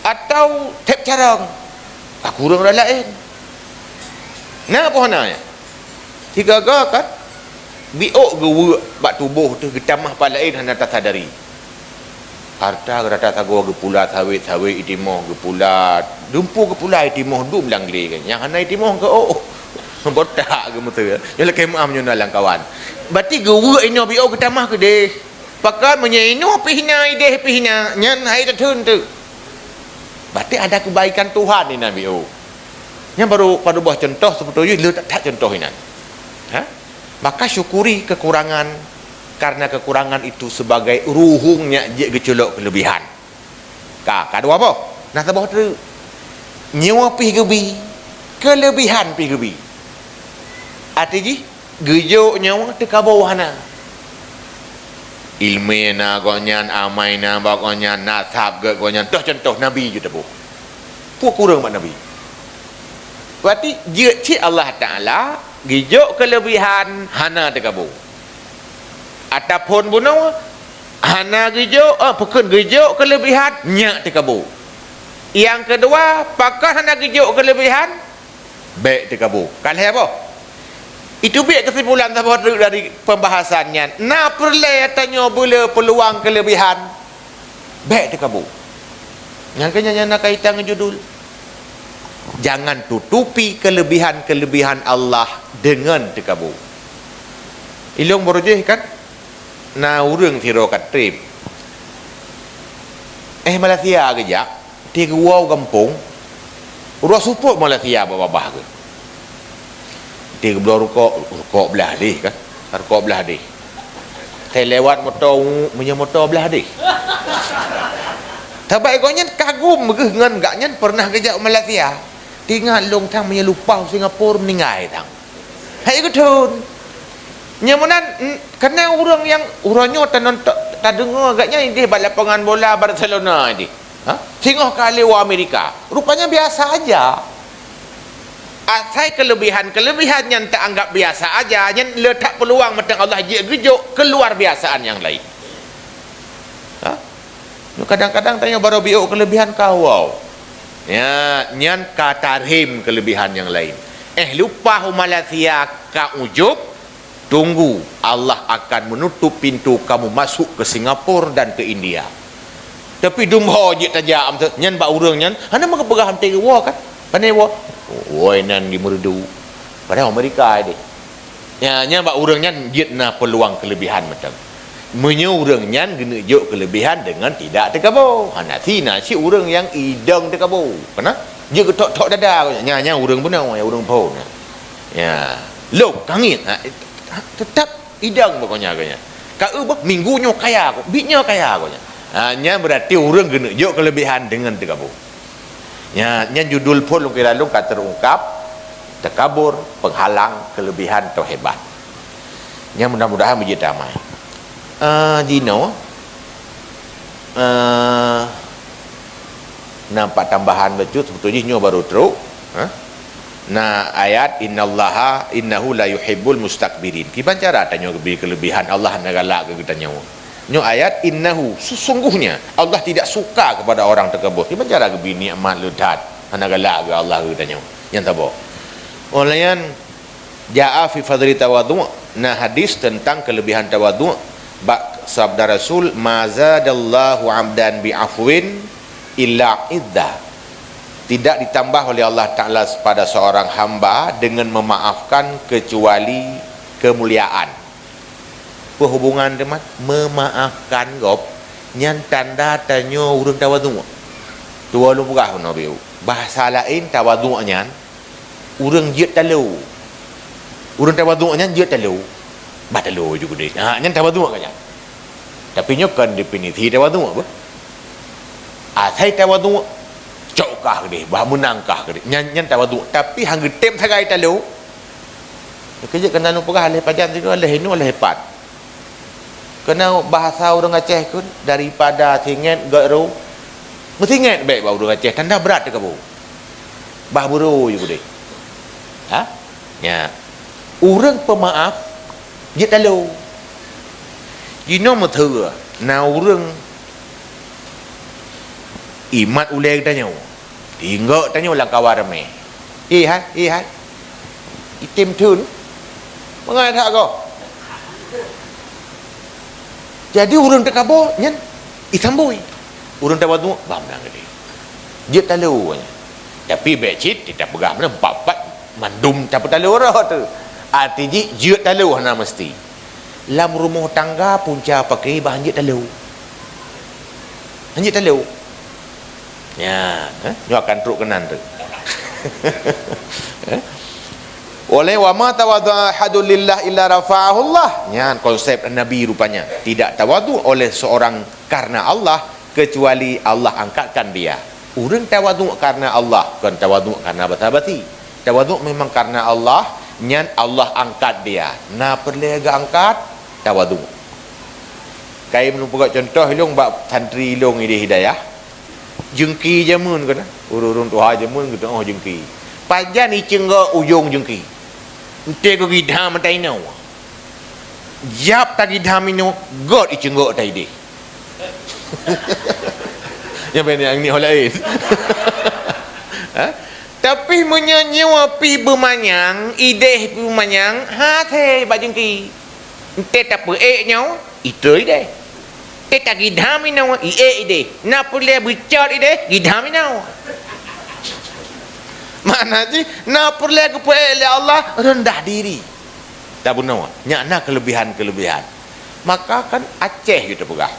Atau tép carông. Ka kureueng ureuëng laén. Na boh na nyan. Sigaga kan? Biôk geuweuek bak tuboh teuh geutamah pat laén hana tasadari. Harta geurata sagoe geupula sawét-sawét itimoh geupula, dumpu geupula itimoh dum lam glé kan. Nyang hana itimoh keu oh. Botak geumeuseu. Nyoe lakée meuáh meunyoe na lam kawan. Berarti geuweuek inoe biôk geutamah keudeh. Pakon meunyoe inoe pih na ideh pih na, nyan hai tatheun teuk. Berarti ada kebaikan Tuhan inan biôk. Nyan baru padub boh contoh, sibeutoi jih le that-that contoh inan. Ha? Maka syukuri kekurangan, karena kekurangan itu sebagai ruhung nyak jeuet geuculok kelebihan. Ka, ka dua boh. Nah, saboh teuk. Nyoe pih geubi, kelebihan pih geubi. Arti jih, geujok nyoe teukabo hana. Iéleumé na gobnyan, amai na bak gobnyan, nasab gét gobnyan. Toh contoh Nabi ju taboh. Peue kureueng bak Nabi? Berarti jeuet cit Allah Taala geujok kelebihan hana teukabo. Ataupun bunoe hana geujok, eh, pakon geujok kelebihan nyak teukabo. Nyang keudua, pakon hana geujok kelebihan bék teukabo. Ka lhée boh. Itu biet keusimpulan saboh teuk dari pembahasan nyan. Na peureulée tanyoe beule peuluang kelebihan bék teukabo. Nyang keu nyan, nyan na kaitan ngon judul. Jangan tutupi kelebihan-kelebihan Allah dengan teukabo. Ilong baroe jih kan na ureuëng sidroe ka treb. Eh, Malaysia geujak, ti geuwoe gampông, uroe seupôt Malaysia bak babah geuh. Ti geubloe rukok, rukok blah deh kan, rukok blah deh. Teuliwat moto, meunyoe moto blah deh. Sabab gobnyan kagum geuh ngon gobnyan pernah geujak u Malaysia. Tingat lôn thang meunyoe lumpah u Singapura meuninggai thang. Hai geuthon. Nyang meunan, n-, kana ureuëng nyang uroe nyoe tanon ta-, tadeungoe gobnyan ideh bak lapangan bola Barcelona ideh. Ha? Singoh ka lewat Amerika. Rupanya biasa aja. Asai kelebihan-kelebihan nyang taanggap biasa aja, nyan le that peuluang mantong Allah jeuet geujok keuluar biasaan nyang laén. Ha? Nyoe kadang-kadang tanyoe baroe biôk kelebihan ka wow. Ya, nyan ka tarhem kelebihan nyang laén. Eh, lumpah u Malaysia ka ujub, tunggu, Allah akan menutup pintu kamu masuk ke Singapura dan ke India. Tapi dum ho jeuet tajak, nyan bak ureuëng nyan, hana meupeugah mantong woe kan? Pane woe? Woe nan di Meureudu. Padahai Amerika deh. Nya, nya bak ureuëng nyan jeuet na peuluang kelebihan mantong. Meunyoe ureuëng nyan geuneuk jok kelebihan dengan tidak teukabo. Hana si na cit ureuëng nyang idong teukabo. Kana? Jeuet geutok-tok dada. Nya, nya ureuëng bunoe, nya ureuëng phon. Ya. Lom, kangit. Ha, tetap idong pokoknya agaknya. Ka eu bah, minggu nyoe kaya ko, bit nyoe kaya ko nyan. Ha, nyan berarti ureuëng geuneuk jok keulebihan deungon teukabô. Nya, nyan judul phon lôn kira lôn ka terungkap, teukabur, peunghalang keulebihan atau hebat. Nyan mudah-mudahan beujeuet damai. Ah, jinoe, ah, nampak tambahan bacut, sebetul jih nyoe baru trok, ha? Na ayat, "Innallaha, innahu la yuhibbul mustakbirin." Kiban cara tanyoe geubri keulebihan, Allah hana galak keu geutanyoe. Nyoe ayat, "Innahu, sesungguhnya Allah tidak suka kepada orang takabur." Kiban cara geubri nikmat le that, hana galak keu Allah keu geutanyoe. Nyang saboh. Oleh nyan, jaa fi fadli tawadhu', na hadis tentang kelebihan tawadhu', bak sabda Rasul, "Ma zadallahu 'abdan bi afwin illa 'izza." Tidak ditambah oleh Allah Ta'ala pada seorang hamba dengan memaafkan kecuali kemuliaan. Peuhubungan teuma memaafkan gob, nyan tanda tanyoe ureuëng tawadhu'. Tuwoe lôn peugah keunoe, bahasa laén tawadhu' nyan ureuëng jeuet talo. Ureuëng tawadhu' nyan jeuet talo. Bah talo ju keudeh. Ha, nyan tawadhu' ka nyan. Tapi nyoe kon definisi tawadhu' apa? Asai tawadhu', cok kah keudeh, bah meunang kah keudeh. Nyan, nyan tawadhu'. Tapi han geutem sagai talo. Keujeuet keunan lôn peugah lheueh pajan sigoe, lheueh inoe, lheueh pat. Keunan bahasa ureuëng Aceh kheun, daripada singét gét ro. Meusingét bék bak ureuëng Aceh, tanda brat teukabu. Bah beurô ju keudeh. Ha? Nya. Ureuëng peumaaf jeuet talo. Jinoe meuteue na ureuëng imat ulée geutanyoe. Tinggok tanyoe lam kawan ramé. "Eh hai, eh hai." Item thon. Mangat that goh. Jadi ureuëng teukaboh nyan isambui. Ureuëng tawadhu' bah meunang geude. Jeuet talo nyan. Tapi bék cit teupeugah meunan empat-empat mandum tapeutalo roh tu. Arti jih jeuet talo hana meusti. Lam rumoh tangga punca paké bah hanjeuet talo. Hanjeuet talo. Nyan, eh, nyoe akan trok keunan tu. Eh? Oleh, "Wa ma tawadha'a ahadun lillah illa rafa'ahullah." Nyan konsep Nabi rupanya. Tidak tawadhu' oleh seorang karena Allah, kecuali Allah angkatkan dia. Ureuëng tawadhu' karena Allah, kon tawadhu' karena basa-basi. Tawadhu' memang karena Allah, nyan Allah angkat dia. Na peureulée geuangkat, tawadhu'. Kai meunyoe peugah contoh ilong bak santri ilong ideh hidayah. Jeungki jameun keunan, ureuëng-ureuëng tuha jameun geutanyoe jeungki. Pajan iceunggok ujong jeungki. Enté keu gidha mata inoe. Jab tagidha minoe, got iceunggok taideh. Nyang bèk nyang ni ho laén. Ha? Tapi meunyoe nyoe pih beumanyang, ideh pih beumanyang, hasé bak jeungki. Enté tapeuék nyoe, itroi ideh. Enté tagidha minoe, iék ideh. Na peureulée beucot ideh, gidha minoe. Makna jih, na peureulée geupeuék lé Allah, reundah diri. Tabunoe, nyan na keulebihan-keulebihan. Maka kan Aceh geuh teupeugah.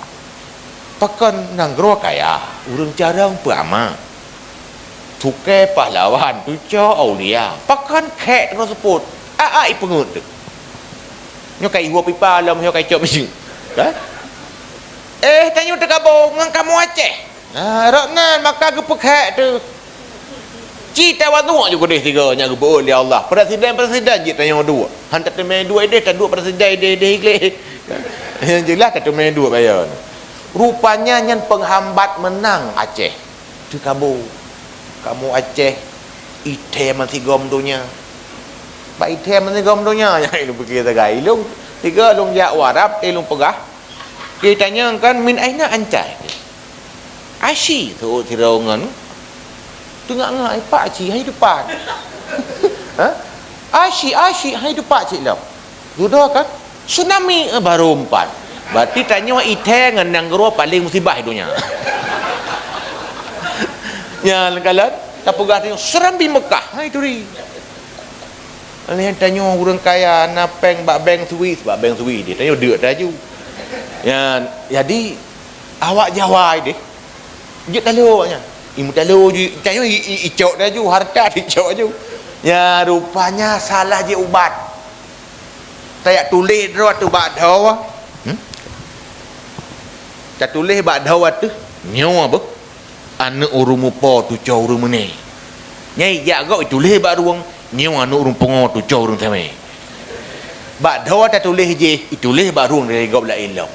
Pakon nanggroe kaya, ureuëng carông peuama. Tuke pahlawan, tuco aulia. Pakon khek teungoh seupôt. A-a ipeungeut teuh. Nyoe ka iwoe pipa lom, nyoe ka icok bisi. Ha? Eh, tanyoe teukaboe ngon kamoe Aceh. Ah, rot nan maka geupeukhek teuh. Ci tawadhu' ju keudeh tiga nyan geupeuôt lé Allah. Presiden-presiden jeuet tanyoe duek. Han tateumé duek ideh, taduek presiden ideh-ideh igleh. Nyang jeulaih tateumé duek bayeue. Rupanya nyan peunghambat meunang Aceh. Teukaboe. Kamoe Aceh ithèe meusigom donya. Bak ithèe meusigom donya nyang ilôn piké sagai. Ilôn tiga lôn jak u Arab, ilôn peugah. Geutanyong kan, "Min aina anta?" "Aci," seuôt sidroe ngon teungak-ngak, "Pak ci hai deupat." Ha? "Aci, aci hai deupat cit lom." Dudoe kan? Tsunami, eh, barô meupat. Berarti tanyoe ithèe ngon nanggroe paleng musibah di donya. Nyan kalon, tapeugah tanyoe, "Serambi Mekah." Hai turi. Lheueh tanyoe ureuëng kaya na péng bak bank Swiss, bak bank Swiss deh, tanyoe deuk taju. Nyan, jadi awak Jawa deh, jeuet talo awaknyan. Imeutalo ju, tanyoe i, i, icok taju, hareuta icok taju. Nyan rupanya salah jih ubat. Tajak tuléh droe teuh bak droe. Hmm? Tatuléh bak dhoe ateueh, nyoe beuh, aneuëk ureuëng mupo tucoe ureuëng meunée. Nyai jak gob ituléh bak rueng, nyoe aneuëk ureuëng pungo tucoe ureuëng samé. Bak dhoe tatuléh jih, ituléh bak rueng dari gob laén lom.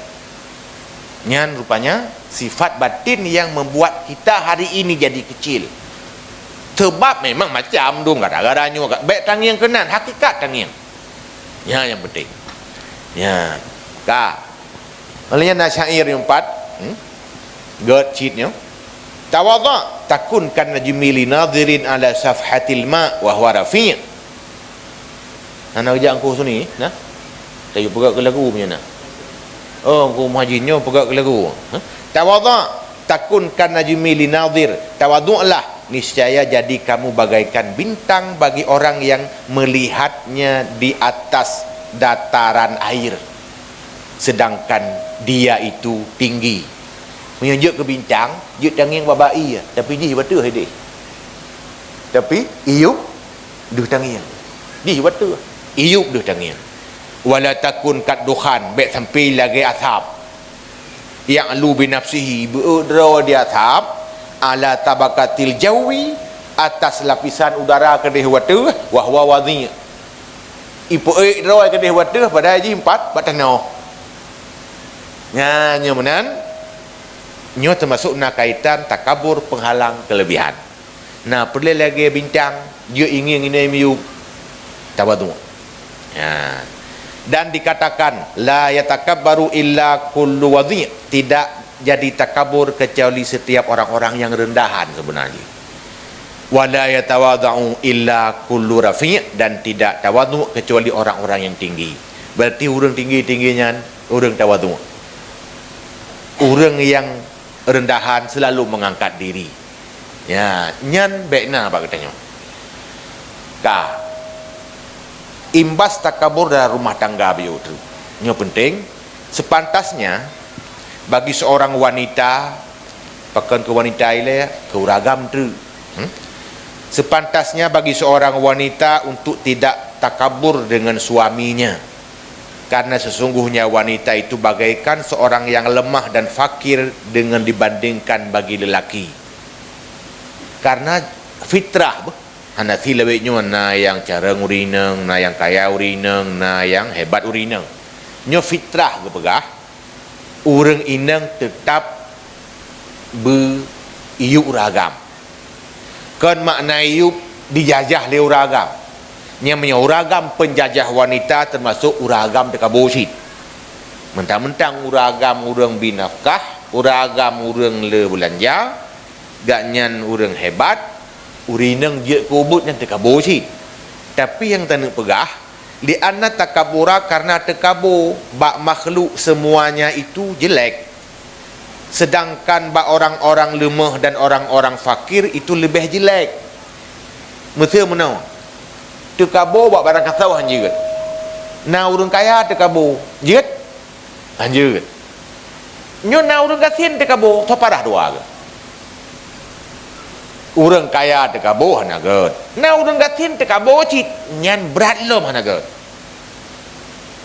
Nyan rupanya sifat batin yang membuat kita hari ini jadi kecil. Sebab memang macam dum gara-gara nyoe, bèk tangieng keunan, hakikat tangieng. Nyan nyang penting. Nyan. Ka. Oleh nyan na syair nyang pat, hmm? Gét cit nyoe. Tawadha' takun kan najmi li nadhirin ala safhatil ma wa huwa rafi'. Hana geujak Engku Husni, nah. Tayue peugah keu lagu punya nah. Oh, Engku Muhajin nyoe peugah keu lagu. Hah? Tawadha' takun kan najmi li nadhir. Tawaduklah, niscaya jadi kamu bagaikan bintang bagi orang yang melihatnya di atas dataran air, sedangkan dia itu tinggi. Meunyoe jeuet keu bintang, jeuet tangieng bak-bak ié, tapi jih bak ateueh idéh. Tapi iyup deuh tangieng. Jih bak ateueh, iyup deuh tangieng. Wala takun kad dukhan, bèk sampai lagèe asap. Ya'lu binafsihi, beu-ék droe di asap, ala tabaqatil jawi, atas lapisan udara keudéh watèe, wa huwa wadhi'. Ipeu-ék droe keudéh watèe, padahai jih pat bak tanoh. Nyan nyoe meunan, nyoe teumasok na kaitan takabur, penghalang kelebihan. Na peureulèe lagèe bintang, jeuet ingieng inai miyueb, tawadhu'. Ya. Dan dikatakan, la yatakabbaru illa kullu wadhi', tidak jadi takabur kecuali setiap orang-orang yang rendahan sebenarnya. Wa la yatawadha'u illa kullu rafi', dan tidak tawadhu' kecuali orang-orang yang tinggi. Berarti ureuëng tinggi-tinggi nyan ureuëng tawadhu'. Ureuëng yang rendahan selalu mengangkat diri. Ya, nyan bèk na bak geutanyoe. Ka. Imbas takabur dalam rumah tangga biyeu tu. Nyoe penting, sepantasnya bagi seorang wanita, pakon keu wanita ilée, keu ureuëng agam treuk. Hmm? Sepantasnya bagi seorang wanita untuk tidak takabur dengan suaminya. Karena sesungguhnya wanita itu bagaikan seorang yang lemah dan fakir dengan dibandingkan bagi lelaki. Karena fitrah, beuh, hana silawét nyoe na nyang carông ureuëng inong, na nyang kaya ureuëng inong, na nyang hebat ureuëng inong. Nyoe fitrah geupeugah, ureuëng inong teutab beu iyup ureuëng agam. Kon makna iyup dijajah lé ureuëng agam. Nyan meunyoe ureuëng agam penjajah wanita, teumasok ureuëng agam teukabô cit. Mentang-mentang ureuëng agam ureuëng bi nafkah, ureuëng agam ureuëng le beulanja, gobnyan ureuëng hebat, ureuëng inong jeuet keu ubit nyan teukabô cit. Tapi nyang taneuk peugah, li'anna takabura, karena teukabô bak makhluk semuanya itu jelek. Sedangkan bak orang-orang leumoh dan orang-orang fakir itu leubeh jelek. Miseu meunoe, teukabô bak barang kasoe han jeuet. Na ureuëng kaya teukabô, jeuet? Han jeuet. Nyoe na ureuëng gasien teukabô, soe parah dua geuh. Ureuëng kaya teukabô hana gét. Na ureuëng gasien teukabô cit, nyan brat lom hana gét.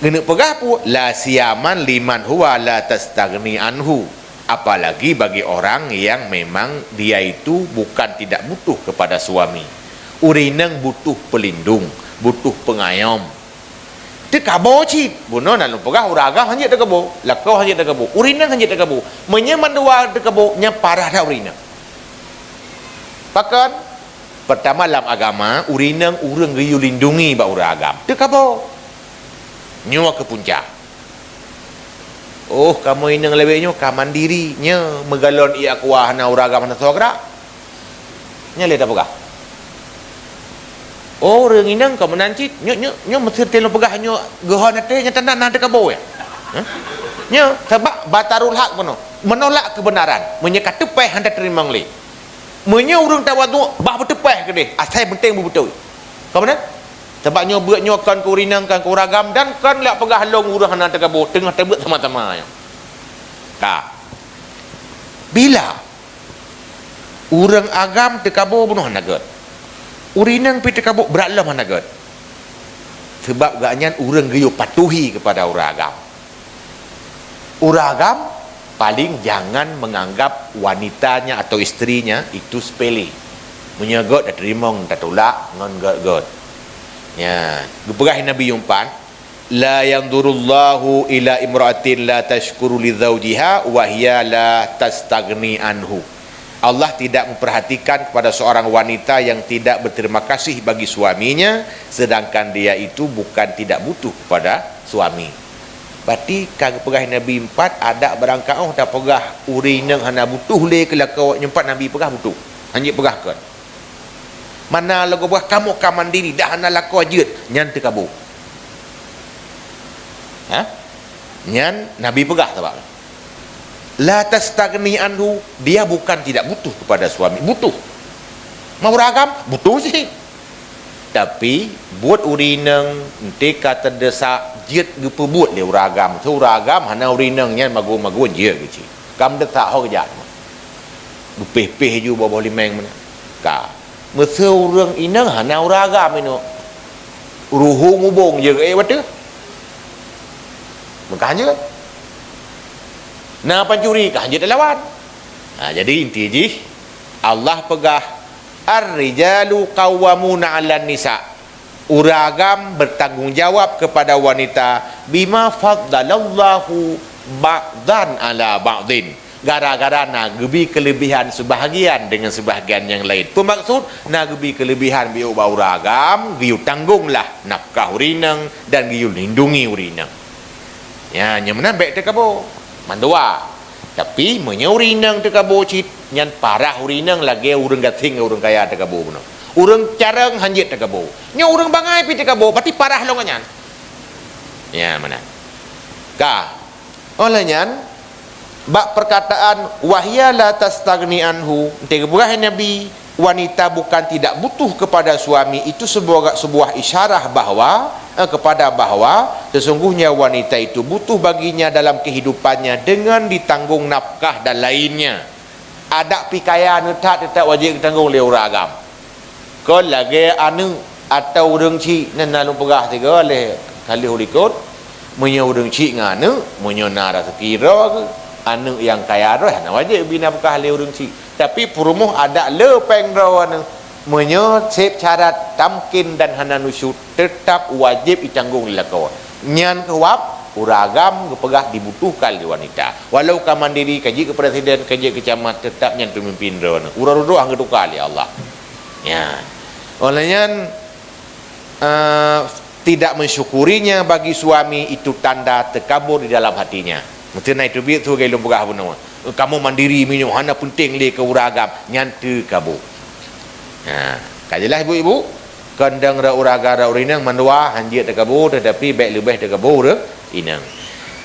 Geuneuk peugah peue? La siyaman liman huwa la tastaghni anhu. Apalagi bagi orang yang memang dia itu bukan tidak butuh kepada suami. Ureuëng inong butuh pelindung, butuh pengayom. Teukabô cit. Bunoe na lôn peugah ureuëng agam han jeuet teukabô, lakoe han jeuet teukabô, ureuëng inong han jeuet teukabô. Meunyoe mandua teukabô, nyan parah that ureuëng inong. Pakon? Pertama, lam agama, ureuëng inong ureuëng geuyue lindungi bak ureuëng agam. Teukabô. Nyoe keuh punca. Oh, kamoe inong lawét nyoe ka mandiri, nyoe meugalon ié aqua hana ureuëng agam hana soe geurak. Nyan lé tapeugah. Oh, ureuëng inong ka meunan cit, nyoe, nyoe, nyoe meuseuti lôn peugah nyoe geuhon até, nyang tanda na teukabô, ya? Hah? Nyoe, sabab batarul haq bunoe, menolak kebenaran, meunyoe ka teupéh hana teurimong lé. Meunyoe ureuëng tawadhu', bah beuteupéh keudeh, asai penting beubeutôi. Ka meunan? Sabab nyoe beuet nyoe kon keu ureuëng inong, kon keu ureuëng agam, dan kon lé peugah lôn ureuëng hana teukabô, teungoh tabeuet sama-sama nyoe. Ka. Bila ureuëng agam teukabô bunoe hana gét. Ureuëng inong pih teukabô brat lom hana gét. Sabab gobnyan ureuëng geuyue patuhi keupada ureuëng agam. Ureuëng agam Paling jangan menganggap wanitanya atau istrinya itu sepele. Meunyoe göt tateurimong tatulak ngon göt-göt. Ya, geupeugah Nabi nyang pat, "La yanzurullahu ila imra'atin la tashkuru li zaujiha wa hiya la tastaghni anhu." Allah tidak memperhatikan kepada seorang wanita yang tidak berterima kasih bagi suaminya, sedangkan dia itu bukan tidak butuh kepada suami. Berarti ka geupeugah Nabi empat, adak barangkaoh tapeugah ureuëng inong hana butuh lé keu lakoe, nyoe pat Nabi peugah butuh. Hanjeuet peugah kon. Mana lagoe peugah kamoe ka mandiri, dah hana lakoe jeuet, nyan teukaboe. Ha? Nyan Nabi peugah sabab. La tastaghni anhu, dia bukan tidak butuh kepada suami, butuh. Ma ureuëng agam, butuh cit. Tapi buet ureuëng inong, enteuk ka teudesak, jeuet geupeubuet lé ureuëng agam. Teuh ureuëng agam hana ureuëng inong nyan magun-magun jeuet keuh cit. Ka meudesak ho geujak. Geupéh-péh ju boh-boh limeng meunan. Ka. Meuseu ureuëng inong hana ureuëng agam inoe. Ruhu mubong jeuet keu ék bateuh. Meuka hanjeuet. Na pancuri ka hanjeuet talawan. Ha, jadi inti jih, Allah peugah, "Ar-rijalu qawwamuna 'alan nisa." Ureuëng agam bertanggung jawab kepada wanita, "Bima faddalallahu ba'dan 'ala ba'din." Gara-gara na geubi keulebihan seubahgian deungon seubahgian nyang laén. Peumaksud, na geubi keulebihan biôk bak ureuëng agam, geuyue tanggonglah nafkah ureuëng inong dan geuyue lindungi ureuëng inong. Ya, nyang meunan bék teukaboe. Mandua. Tapi, meunyoe ureuëng inong teukaboe cit, nyan parah ureuëng inong lagée ureuëng gasien ngon ureuëng kaya teukaboe bunoe. Ureuëng carông hanjeuet teukaboe. Nyoe ureuëng bangai pih teukaboe, berarti parah lom ngon nyan. Ya, meunan. Ka. Óh lheueh nyan, bak perkataan, "Wa hiya la tastaghni anhu," enteuk geupeugah Nabi, wanita bukan tidak butuh kepada suami, itu sebuah, sebuah isyarah bahwa, eh, kepada bahwa sesungguhnya wanita itu butuh baginya dalam kehidupannya dengan ditanggung nafkah dan lainnya. Adak pih kaya neuh that, teutap wajéb geutanggong lé ureuëng agam. Kon lagée aneuëk atau ureuëng chik, nyan na lôn peugah sigoe lé ka lheueh u likot, meunyoe ureuëng chik ngon aneuëk, meunyoe na raseuki droe geuh, aneuëk nyang kaya droe hana wajéb bi nafkah lé ureuëng chik. Tapi peurumoh adak le péng droe aneuëk. Meunyoe seb syarat tamkin dan hana nusyuz, teutap wajéb itanggong lé lakoe. Nyan keuh wab ureuëng agam geupeugah dibutuhkan lé wanita. Walau ka mandiri, ka jeuet keu presiden, ka jeuet keu camat, teutap nyan peumimpin droeneuh. Uroe dudoe han geutuka lé Allah. Nyan. Oleh nyan, eh, tidak mensyukurinya bagi suami itu tanda tekabur di dalam hatinya. Meuteuna itu biet su lôn peugah bunoe. Kamoe mandiri meunyoe hana peunteng lé keu ureuëng agam, nyan teukaboe. Ha, ka jeulaih ibu-ibu? Kandang ra ureuëng agam ra ureuëng inong mandua hanjeuet teukaboe, tetapi bék leubeh teukaboe ureuëng inong.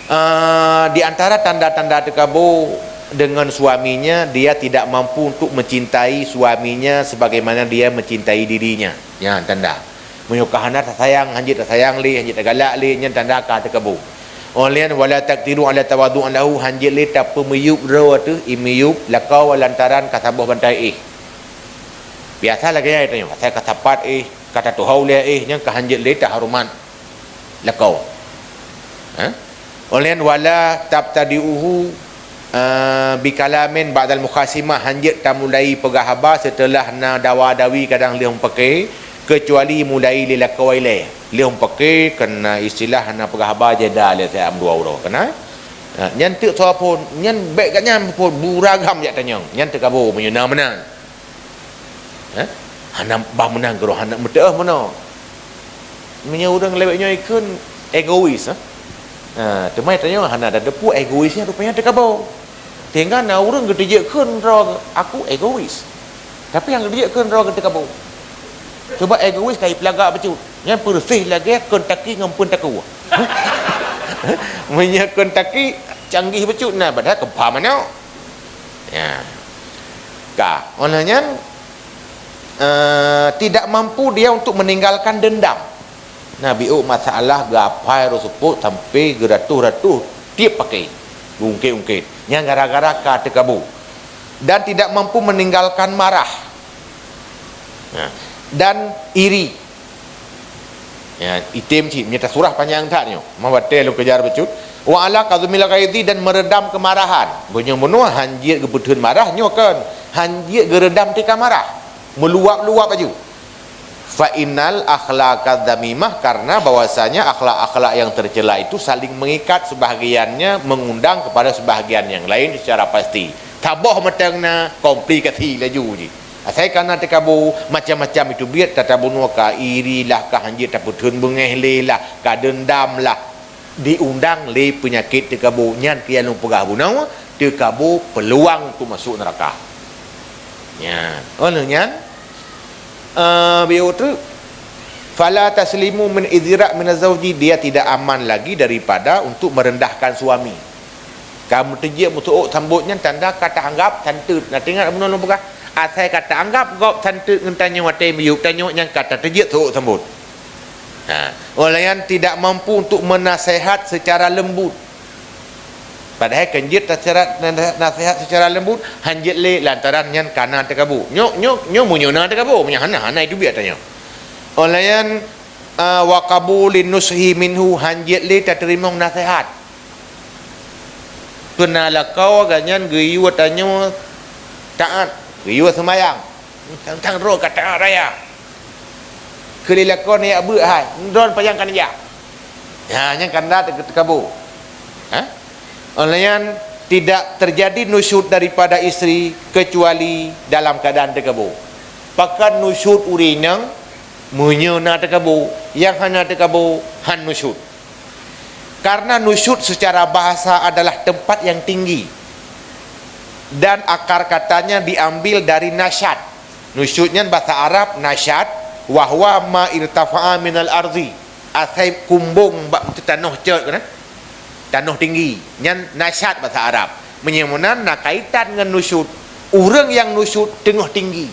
Ah, di antara tanda-tanda teukaboe dengan suaminya, dia tidak mampu untuk mencintai suaminya sebagaimana dia mencintai dirinya. Nyan tanda. Meunyoe ka hana tasayang, hanjeuet tasayang lé, hanjeuet tagalak lé, nyan tanda ka teukaboe. Óh lheueh nyan, "Wala taqdiru ala tawadhu' lahu," hanjeuet lé tapeumiyueb droe teuh, imiyueb lakoe lantaran ka saboh bantai éh. Biasa lagée nyan tanyoe, asai ka sapat éh, ka tatuhôi lé éh, nyan ka hanjeuet lé tahoreumat lakoe. Ha? Óh lheueh nyan, "Wala tabtadi'uhu, eh, bikalamin ba'dal mukhasimah," hanjeuet tamulai peugah haba seuteulah na dawa-dawi kadang lheueh meupaké, keucuali mulai lé lakoe ilée. Lheueh meupaké, keu na istilah hana peugah haba jeda lé siat meudua uroe. Keunan? Ha, nyan teuk soe phon, nyan bék gata nyan phon, bu ureuëng agam jak tanyong. Nyan teukaboe meunyoe na meunan. Ha? Hana bah meunan keudroe, hana meuteuoh meunoe. Meunyoe ureuëng lawét nyoe ikheun egois, ha? Ha, teuma tanyoe hana tateupeue egois nyan rupanya teukaboe. Sehingga na ureuëng geuteujeuet kheun droe, "Aku egois." Tapi nyang geuteujeuet kheun droe teukaboe. Cuba egois ka ipeulagak bacut. Nyan peureuseh lagée Kentucky ngon Pentaku. Meunyoe Kentucky canggih bacut na, padahai keumpha manok. Ya. Ka, óh lheueh nyan, eh, tidak mampu dia untuk meninggalkan dendam. Nabi ôk masalah geuapai roh seupôt sampai geuratoh-ratoh tieb paké, geungkét-ungkét. Nyan gara-gara ka teukaboe. Dan tidak mampu meninggalkan marah. Nah, dan iri. Ya, item cit, meunyoe tasurah panyang that nyoe. Mah watée lôn kejar bacut. Wa ala kadhimil ghaidhi, dan meredam kemarahan. Meunyoe bunoe hanjeuet geupeutheun marah, nyoe kon. Hanjeuet geuredam teuka marah. Meuluap-luap laju. Fa innal akhlaqadz dzamimah, karena bahwasanya akhlak-akhlak yang tercela itu saling mengikat, sebahagiannya mengundang kepada sebahagian yang lain secara pasti. Saboh mantong na komplikasi laju jih. Asai kana teukabo, macam-macam itu biet, tatabunoe ka iri lah, ka hanjeuet tapeutheun beungéh lé lah, ka dendam lah. Diundang lé peunyakét teukabo nyan, keu nyang lôn peugah bunoe, teukabo peuluang untuk masuk neuraka. Nyan. Oleh nyan, eh, biôh treuk, "Fala taslimu min idzira' minaz zauji," dia tidak aman lagi daripada untuk merendahkan suami. Ka meuteujeuet meusuok sambot nyan tanda ka taanggap santeut. Na teuingat bunoe lôn peugah, asai ka taanggap gob santeut ngon tanyoe watée miyueb tanyoe nyang ka tateujeuet suok sambot. Ha, orang lain tidak mampu untuk menasehat secara lembut. Padahai kan jeuet taserat, nasehat secara lembut, hanjeuet lé lantaran nyan kana teukabo. Nyoe, nyoe, nyoe meunyoe na teukabo, meunyoe hana, hana itu biet tanyoe. Orang lain, ah, wa qabulin nushi minhu, hanjeuet lé tateurimong nasehat. Peuna lakoe gobnyan geuyue tanyoe taát, geuyue seumayang. Tang-tang droe ka taát raya. Keu lé lakoe neujak beuet hai, droe panyang ka neujak. Ha, nyan kanda teu-, teukabo. Ha? Oleh nyan, tidak terjadi nusyuz daripada isteri kecuali dalam keadaan teukabo. Pakon nusyuz ureuëng inong? Meunyoe na teukabo, nyang hana teukabo, han nusyuz. Karena nusyuz secara bahasa adalah tempat yang tinggi. Dan akar katanya diambil dari nasyat. Nusyuz nyan bahasa Arab, nasyat, wa huwa ma irtafa'a minal ardi. Asai kumbong bak tanoh cot keunan. Tanoh tinggi. Nyan nasyat bahasa Arab. Meunyoe meunan na kaitan ngon nusyuz. Ureuëng nyang nusyuz teungoh tinggi.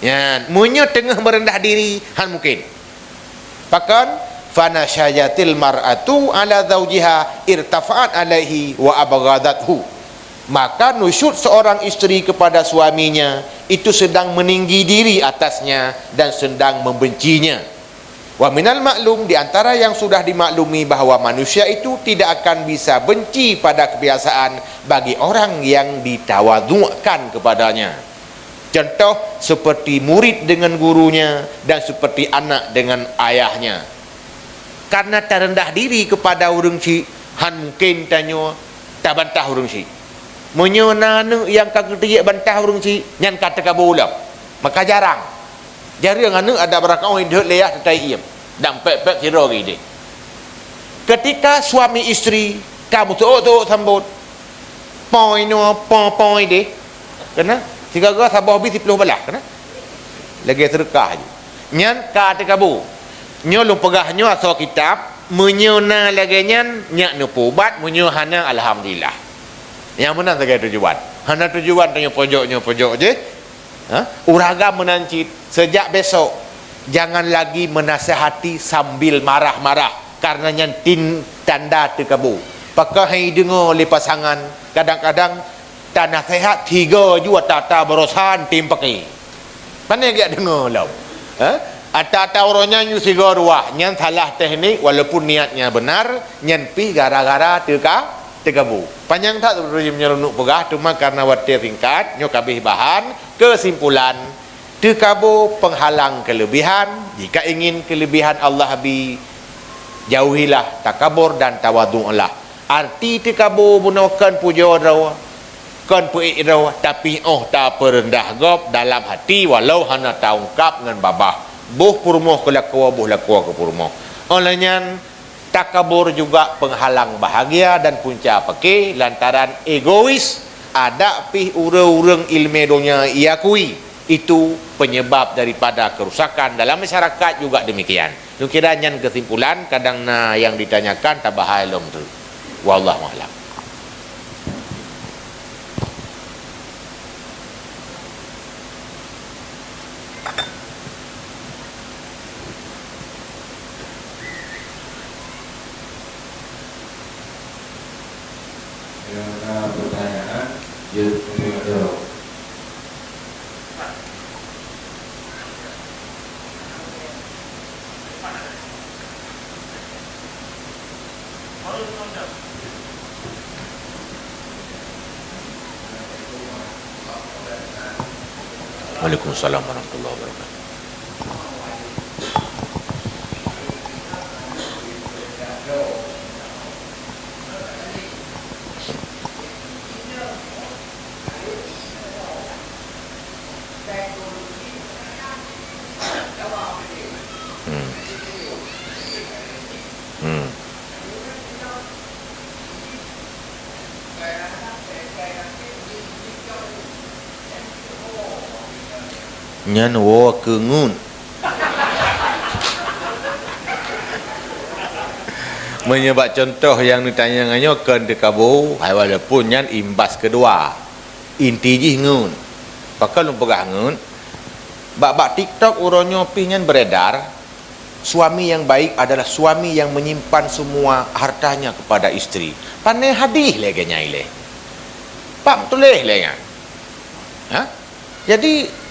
Nyan, meunyoe teungoh meureundah diri, han mungken. Pakon? Fanasyajatil mar'atu ala zaujiha irtafa'at alaihi wa abghadathu. Maka nusyuz seorang isteri kepada suaminya itu sedang meninggi diri atasnya dan sedang membencinya. Wa minal maklum, di antara yang sudah dimaklumi bahwa manusia itu tidak akan bisa benci pada kebiasaan bagi orang yang ditawadukkan kepadanya. Contoh, seperti murid dengan gurunya dan seperti anak dengan ayahnya. Karena tareundah diri kepada ureuëng syik, han mungken tanyoe tabantah ureuëng syik. Meunyoe na aneuëk nyang ka geuteujeuet bantah ureuëng syik, nyan ka teukabo lom. Maka jarang. Jareueng aneuëk adak beurangkat oi deuek lé yah teutai iem. Dan pek-pek sidroe geuideh. Ketika suami isteri ka meutuok-tuok sambot, po inoe, po, po ideh, keunan, sigaga saboh bit siploh balaih, keunan. Lagée seudeukah jih. Nyan ka teukabo. Nyoe lôn peugah nyoe asoe kitab, meunyoe na lagée nyan, nyak neupeuubat, meunyoe hana, alhamdulillah. Nyang meunan sagai tujuan. Hana tujuan tanyoe pojok, nyoe pojok jih. Ha? Uragam meunan cit, sejak besok, jangan lagi menasehati sambil marah-marah, karena nyan tin-, tanda teukabo. Pakon hai deungoe lé pasangan, kadang-kadang tanasehat tiga ju ata-ata barosan tim pakai. Pane geujak deungoe lom. Ha? Ata-ata uroe nyan ju sigoe ruah, nyan salah teknik, walaupun niatnya benar, nyan pih gara-gara teuka-, teukabo. Panyang that meunyoe lôn peugah, teuma karena watée singkat, nyoe kabeh bahan, kesimpulan, teukabo penghalang kelebihan, jika ingin kelebihan Allah bi, jauhilah takabur dan tawaduklah. Arti teukabo bunoe kon pujoe droe, kon peuék droe, tapi óh tapeureundah gob dalam hati walau hana taungkab ngon babah. Boh peurumoh keu lakoe, boh lakoe keu peurumoh. Óh lheueh nyan, takabur juga penghalang bahagia dan punca peuké lantaran egois, adak pih ureuëng-ureuëng iéleumé donya iakui. Itu penyebab daripada kerusakan dalam masyarakat juga demikian. Lôn kira nyan kesimpulan, kadang na nyang ditanyakan, tabahai lom tu. Wallahu a'lam. Ada pertanyaan? Ya, ada. Waalaikumsalam warahmatullahi wabarakatuh. Hmm. Hmm. Nyan woe keu ngeut. Meunyoe bak cuntoh nyang neutanyong nyoe kon teukabu, hai walaupun nyan imbas keudua. Inti jih ngeut. Pakon lôn peugah ngeut? Bak, bak TikTok uroe nyoe pih nyan beredar, suami yang baik adalah suami yang menyimpan semua hartanya kepada isteri. Pane hadih lé geuh nyan ilée. Pak meutuléh lé nyan. Ha? Jadi,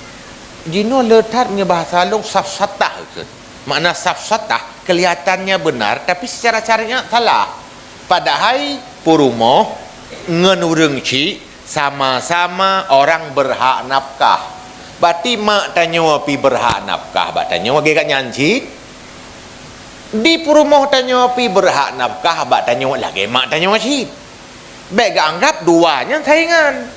jinoe le that meunyoe bahasa lôn safsatah kheun. Makna safsatah, kelihatannya benar, tapi secara syariat salah. Padahai peurumoh ngon ureuëng chik sama-sama orang berhak nafkah. Berarti mak tanyoe pih berhak nafkah bak tanyoe lagée gata nyan cit. Di peurumoh tanyoe pih berhak nafkah bak tanyoe lagée mak tanyoe cit. Bék geuanggab dua nyan saingan.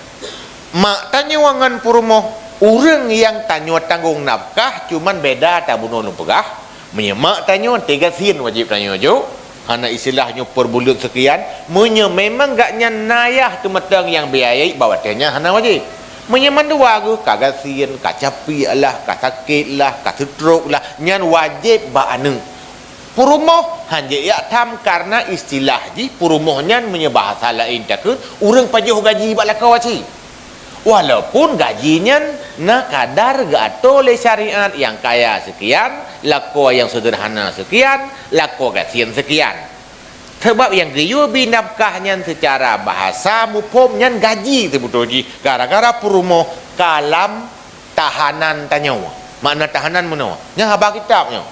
Mak tanyoe ngon peurumoh, ureuëng nyang tanyoe tanggong nafkah, cuman beda tabunoe lôn peugah. Meunyoe mak tanyoe, teugasien wajéb tanyoe jok, hana istilah nyoe per buleuen sekian. Meunyoe memang gata nyan na yah teumeutang nyang biayai, bak watée nyan hana wajéb. Meunyoe mandua geuh, ka gasien, ka capiek lah, ka sakét lah, ka stroke lah, nyan wajéb bak aneuëk. Peurumoh han jeuet jak tham, karena istilah jih peurumoh nyan meunyoe bahasa laén takheun ureuëng pajoh gaji bak lakoe cit. Walaupun gaji nyan na kadar geuatoe lé syariat, nyang kaya sekian, lakoe nyang seudeurhana sekian, lakoe gasien sekian. Sabab nyang geuyue bi nafkah nyan seucara bahasa muphom nyan gaji seubeutôi jih, gara-gara peurumoh ka lam tahanan tanyoe. Makna tahanan meunoe. Nyan haba kitab nyoe.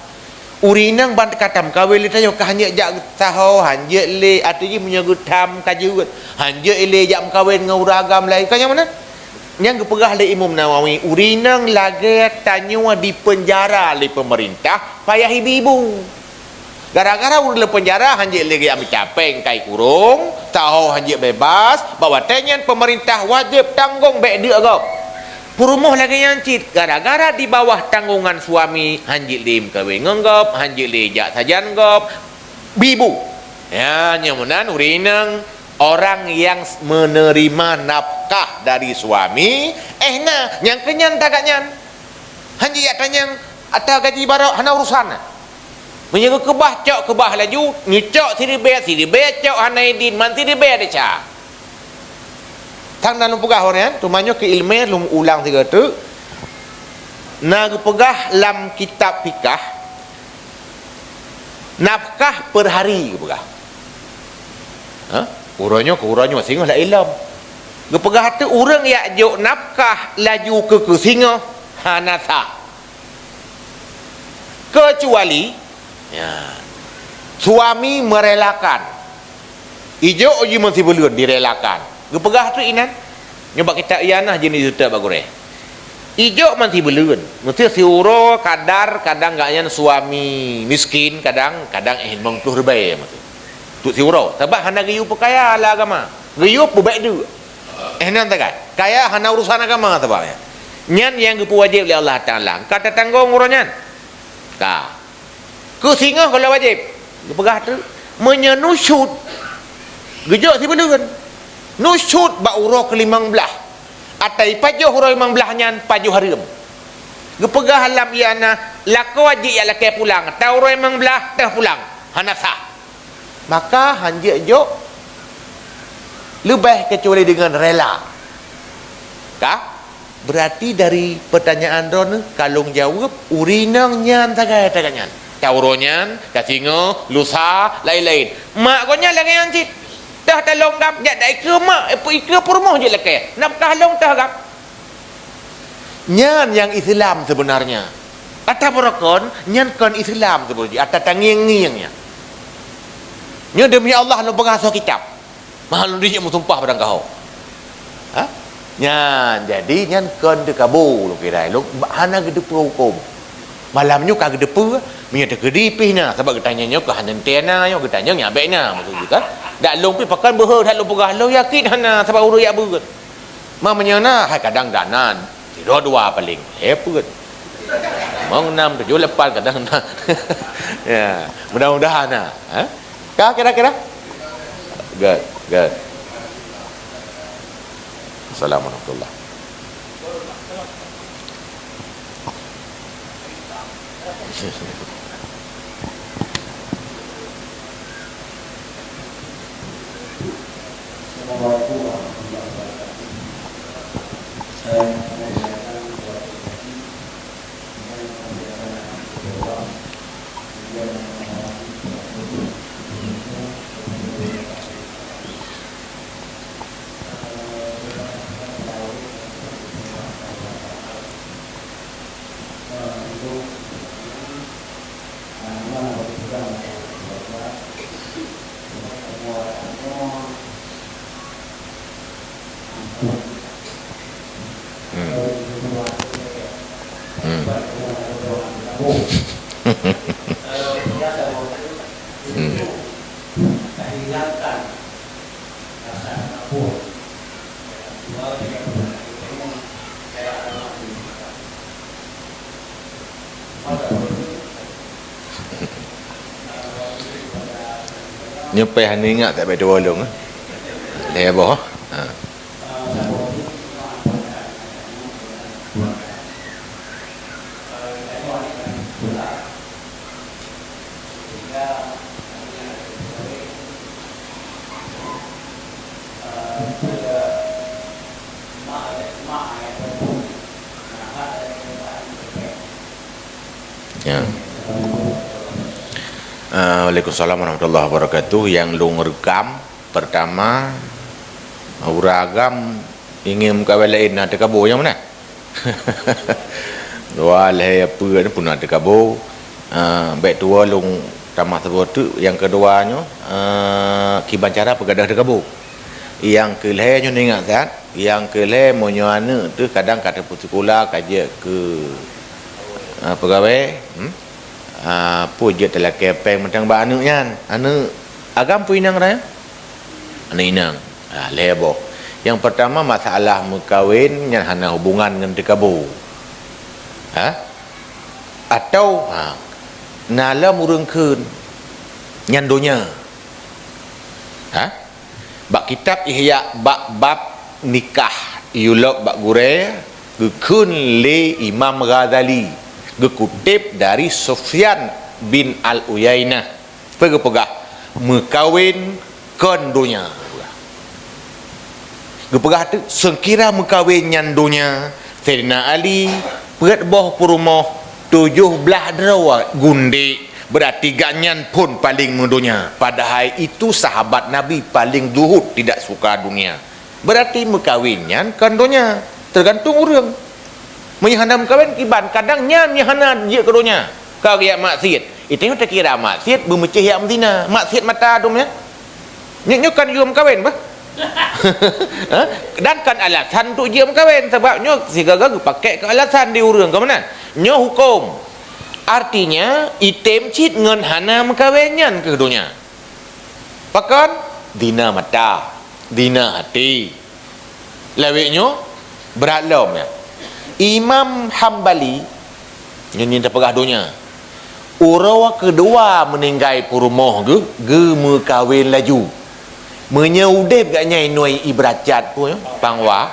Ureuëng inong ban teuka tameukawen lé tanyoe, ka han jeuet jak saho, han jeuet lé, ateueh jih meunyoe geutam ka jeuet, han jeuet lé jak meukawen ngon ureuëng agam laén. Ka nyang meunan? Nyang geupeugah lé Imam Nawawi, ureuëng inong lagée tanyoe dipeunjara lé peumeurintah, payah ibi-ibu. Gara-gara ureuëng lam peunjara han jeuet lé geujak mita péng ka ikurong, saho han jeuet bebas, bak watée nyan peumeurintah wajéb tanggong bék deuk gob. Peurumoh lagée nyan cit, gara-gara di bawah tanggongan suami, han jeuet lé meukawen ngon gob, han jeuet lé jak sajan gob, bi-ibu. Ya, nyang meunan ureuëng inong, orang yang menerima nafkah dari suami, eh na, nyang keu nyan tagat nyan. Han jeuet jak tanyong ata gaji barô, hana urusan. Meunyoe geukeubah, cok keubah laju, neucok siribée, siribée cok hana idin, man siribée desya. Sang na lôn peugah awaknyan, teuma nyoe keu iéleumé lôn ulang sigoe teuk. Na geupeugah lam kitab fikah, nafkah per hari geupeugah. Ha? Uroe nyoe keu uroe nyoe singoh laén lom. Geupeugah teuk ureuëng jak jok nafkah laju keu keu singoh hana sah. Kecuali, ya, suami merelakan. Ijok jih meusibuleuen direlakan. Geupeugah teuk inan. Nyoe bak kitab ianah jeuet iseutôt bak gurée. Ijok meusibuleuen. Meusti siuroe kadar, kadang gobnyan suami miskin, kadang, kadang eh limong ploh ribée meusti. Teuk siuroe. Sabab hana geuyue peukaya lam agama. Geuyue peubék deuk. Eh, nyan tagai. Kaya hana urusan agama sabab nyan. Nyan nyang geupeuwajéb lé Allah Taala. Ka tatanggong uroe nyan. Ka. Keu singoh ka lheueh wajéb. Geupeugah teuk. Meunyoe nusyut, geujok sibuleuen. Nusyut bak uroe keulimong blaih. Atai pajoh uroe limong blaih nyan pajoh hareuem. Geupeugah lam ianah, lakoe jih jak lakée pulang. Ata uroe limong blaih, teuh pulang. Hana sah. Maka han jeuet jok leubeh keucuali deungon rela. Ka? Berarti dari pertanyaan droeneuh ka lôn jaweueb, ureuëng inong nyan sagai tagat nyan. Ata uroe nyan, ka singoh, lusa, laén-laén. Mak gobnyan lagée nyan cit. Teuh talong gab, jak dak ikeue mak, ikeue peurumoh jeuet lakée. Nafkah lôn teuh gab. Nyan nyang Islam sebenarnya. Ata beurokon, nyan kon Islam sebenarnya. Ata tangieng-ngieng nyan. Nyoe demi Allah lôn peugah soe kitab. Mah lôn dih meusumpah padang kaho. Ha? Nyan, jadi nyan kon teukabu lôn kira. Lôn hana geuteupeue huköm. Malam nyoe ka geuteupeue, meunyoe teukeudi pih na, sabab geutanyoe nyoe keu hana teuntèe na, nyoe geutanyoe nyan bèk na, maksud jih kan. Dak lôn pih pakon beuhe that lôn peugah, lôn yakin hana, sabab ureueng jak beuet. Ma meunyoe na, hai kadang dak na, sidroe dua paléng, lhèe peuet. Mong nam tujoh lapan kadang na. Ya, mudah-mudahan na. Ha? Ka kira-kira? Good, good. Assalamualaikum warahmatullahi. Hmm. Hmm. Hmm. Nyoe pih hana ingat, tak bèk tuwo lôn, eh. Lhèe boh. Ha. Ya. Ah, Waalaikumsalam warahmatullahi wabarakatuh. Nyang lôn rekam, pertama, ureueng agam ingin meukawen laén na teukabu, nyang meunan? Dua lhèe peue ni pun na teukabu. Ah, bèk tuwo lôn tamah saboh teuk. Nyang keudua nyoe, ah, kiban cara peugadôh teukabu. Nyang keulhèe nyoe ingat that, nyang keulhèe meunyoe aneuk teuh kadang ka teupeu sikula, ka jeuet keu, ah, peugawée, hmm? Ah, peue jeuet teulakèe péng mantong bak aneuk nyan. Aneuk agam peue inong raya? Aneuk inong. Ah, lhèe boh. Nyang peurtama, masalah meukawen nyan hana hubungan ngon teukabu. Ha? Atau, ha, na lom ureueng kheun nyan donya. Ha? Bak kitab Ihya bak bab nikah, yue lok bak gurée, geukheun lé Imam Ghazali, geukuteb dari Sufyan bin Al-Uyainah. Peue geupeugah? Meukawen kon donya. Geupeugah teuk, seukira meukawen nyan donya, Saidina Ali peuet boh peurumoh, tujoh blaih droe gundek, beurati gobnyan phon paleng meudonya. Padahai itu sahabat Nabi paleng zuhud, tidak suka dunia. Beurati meukawen nyan kon donya, teugantung ureueng. Meunyoe hana meukawen kiban, kadang nyan nyang hana jeuet keu donya, ka geujak maksiet. Itu nyoe teukira maksiet, beumeucéh jak meuzina, maksiet mata dum nyan. Nyoe, nyoe kan yue meukawen bah. Ha? Dan kan alasan untuk jeuet meukawen, sabab nyoe sigaga geupakèk keu alasan di ureueng, ka meunan? Nyoe huköm. Artinya, item cit ngon hana meukawen nyan keuh donya. Pakon? Zina mata, zina até. Lawét nyoe brat lom nyan. Imam Hambali, nyoe nyan tapeugah donya, uroe keudua meuninggai peurumoh geuh, geumeukawen laju. Meunyoe udeb gobnyan inoe ié beuracet peue nyoe, pangwa,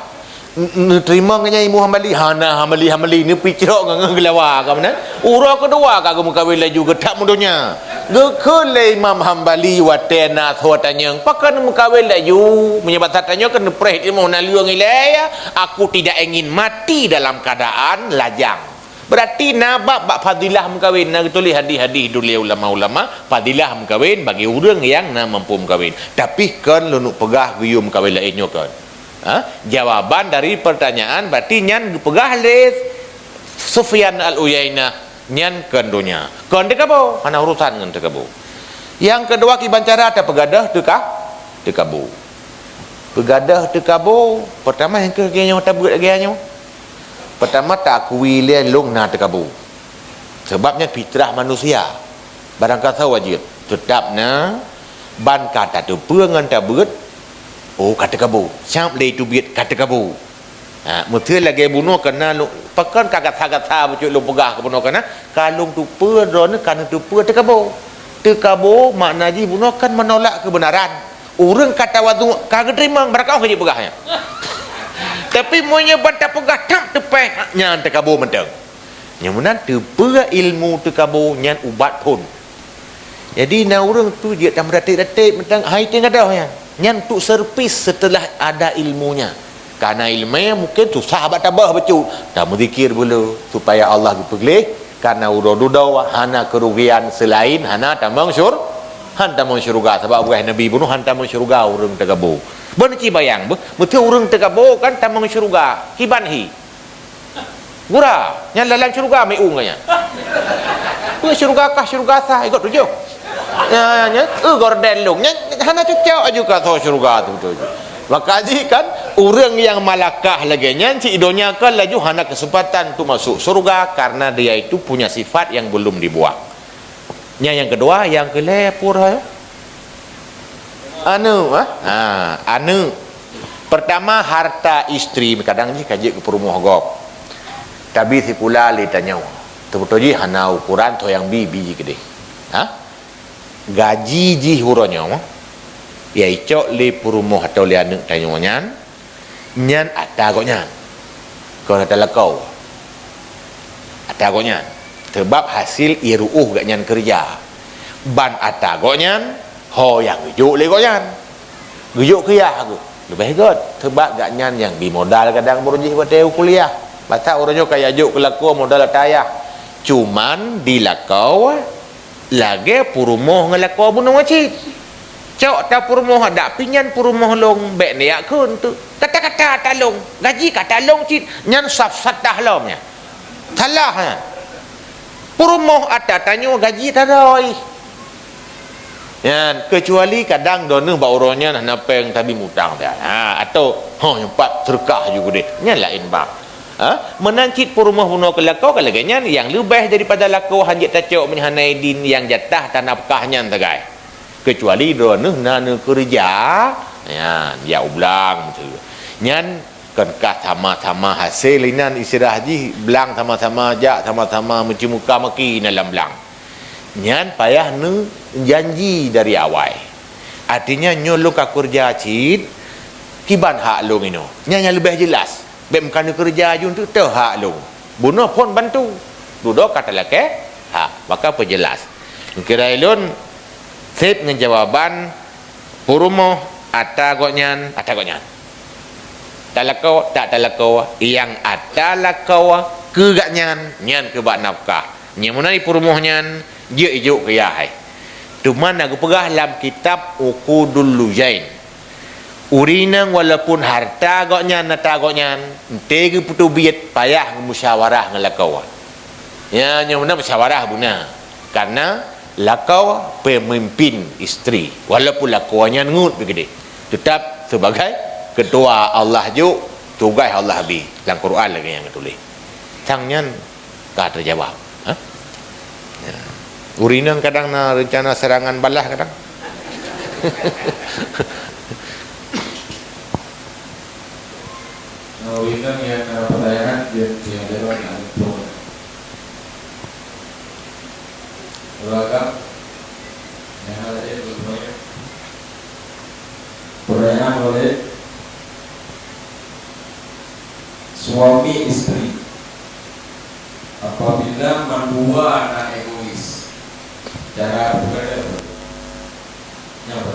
n-, neuteurimong gobnyan Imam Hambali, hana Hambali-Hambali, neupicrok ngon, ngon geulawa ka meunan. Uroe keudua ka geumeukawen laju, geutak meudonya. Geukheun lé Imam Hambali watée na soe tanyong, "Pakon meukawen laju?" Meunyoe basa tanyoe kan neupreh timoh naleueng ilée, "Aku tidak ingin mati dalam keadaan lajang." Berarti na bab, bab fadilah meukawen, na geutuléh hadih-hadih dulé ulama-ulama, fadilah meukawen bagi ureuëng nyang na mampu meukawen. Tapi kon lôn peugah geuyue meukawen laén nyoe kon. Ha? Jawaban dari pertanyaan, berarti nyan geupeugah lé Sufyan Al-Uyainah, nyan kon donya. Kon teukaboe, hana urusan ngon teukaboe. Nyang keudua kiban cara tapeugadôh teuka-, teukabo. Peugadôh teukabo, peurtama nyang keuh lagèe nyoe tabeuet lagèe nyoe. Peurtama taakui lé lôn na teukabo. Sabab nyan fitrah manusia. Barangkasoe jeuet, teutab na ban ka tateupeue ngon tabeuet, oh, ka teukabo. Sab lé teubiet ka teukabo. Ha, meuseu lagèe bunoe kana lôn, pakon ka gata-gata bacut lôn peugah keu bunoe kana, ka lôn teupeue droeneuh ka neuteupeue teukabo. Teukabo makna jih bunoe kan menolak keubeunaran. Ureueng ka tawadhu, ka geuteurimong, barangkasoe ka jipeugah nyan. Tapi meunyoe ban tapeugah that teupèh, nyan teukabo mantong. Nyang meunan teupeue ilmu teukabo nyan ubat phôn. Jadi na ureueng tu jeuet tameuratéb-ratéb mantong hai teugadôh nyan. Nyan untuk servis setelah ada ilmunya. Karena ilmu mungkin susah bak tabah bacut. Tameuzikir dulu supaya Allah geupeugleh. Karena uroe dudoe hana keurugian selain hana tamong syur-, han tamong syeuruga. Sabab peugah Nabi bunoe han tamong syeuruga ureueng teukabo. Beuneuci bayang beuh, meuseu ureueng teukabo kan tamong syeuruga. Kiban hi. Gura, nyan dalam syeuruga meu ngon nyan. Peue syeuruga kah syeuruga sah, ikot tujoh. Ya, nyan, eh, gorden lôn. Nyan hana cocok aju ka soe syeuruga tu beutôi. Maka jih kan, ureueng nyang malakah lagèe nyan, si donya kan laju hana kesempatan untuk masuk syeuruga karena dia itu punya sifat yang belum dibuang. Nyan nyang keudua, nyang keulhèe pura. Aneuk, ha? Ha, aneuk. Pertama, harta istri, kadang jih ka jeuet keu peurumoh gob. Tabi sikula lé tanyoe. Teubeutôi jih hana ukoran soe nyang bi, bi jih keudeh. Ha? Gaji jih uroe nyoe, ya icok lé peurumoh atau lé aneuk tanyoe nyan, nyan ata gobnyan. Kon ata lakoe. Ata gobnyan. Sabab hasil ié ruoh gobnyan keureuja. Ban ata gobnyan, ho nyang geujok lé gobnyan. Geujok keu yah geuh. Leubeh göt. Sabab gobnyan nyang bi modal kadang baroe jih watèe u kuliah. Masa uroe nyoe ka yah jok keu lakoe modal ata yah. Cuman di lakoe, lagèe peurumoh ngon lakoe bunoe cit. Cok ta peurumoh adak pih nyan peurumoh lôn, bèk neujak kheun teuk. Kata-kata ata lôn, gaji ka ata lôn cit, nyan safsadah lom nyan. Salah nyan. Peurumoh ata tanyoe gaji ata droe. Nyan, keucuali kadang droeneuh bak uroe nyan hana pèng tabi mutang dah. Ha, atau, ho, nyoe pat seudeukah ju keudeh. Nyan laén bab. Ha? Meunan cit peurumoh bunoe keu lakoe ka lagèe nyan, nyang leubeh daripada lakoe han jeuet tacok meunyoe hana idin nyang jatah tanafkah nyan sagai. Keucuali droeneuh na neukeureuja, nyan, jak u blang meuteue. Nyan kon ka sama-sama hasé inan istilah jih, blang sama-sama jak, sama-sama meuceumuka maki na lam blang. Nyan payah neujanji dari awai. Artinya, nyoe lôn ka keureuja cit, kiban hak lôn inoe. Nyan nyang leubeh jeulaih. Bèk meukaneuk keureuja ju teuh hak lôn. Bunoe phon bantu. Dudoe ka talakèe hak. Maka peujeulaih. Kira lôn sép ngon jawaban peurumoh ata gobnyan, ata gobnyan. Talakoe, tak talakoe, nyang ata lakoe keu gobnyan, nyan keu bak nafkah. Nyang meunan peurumoh nyan jeuet ijok keu yah hai. Teuma na geupeugah lam kitab Uqudul Lujain, ureueng inong walaupun harta gobnyan ata gobnyan, enté geupeuteubiet payah geumusyawarah ngon lakoe. Ya, nyang meunan musyawarah beuna. Karena lakoe pemimpin isteri, walaupun lakoe nyan ngut beugedeh, tetap sebagai ketua Allah jok, tugaih Allah bi. Lam Quran lagèe nyang geutuléh. Sang nyan ka teujawab. Ha? Ya. Ureueng inong kadang na rencana serangan balah kadang. Nah, ureueng inong nyang na pertanyaan, dia, dia jawab, nah, itu. Ureueng agam, nyang ada dia bertanya. Pertanyaan oleh suami isteri. Apabila mandua na egois, cara peugah nyan apa?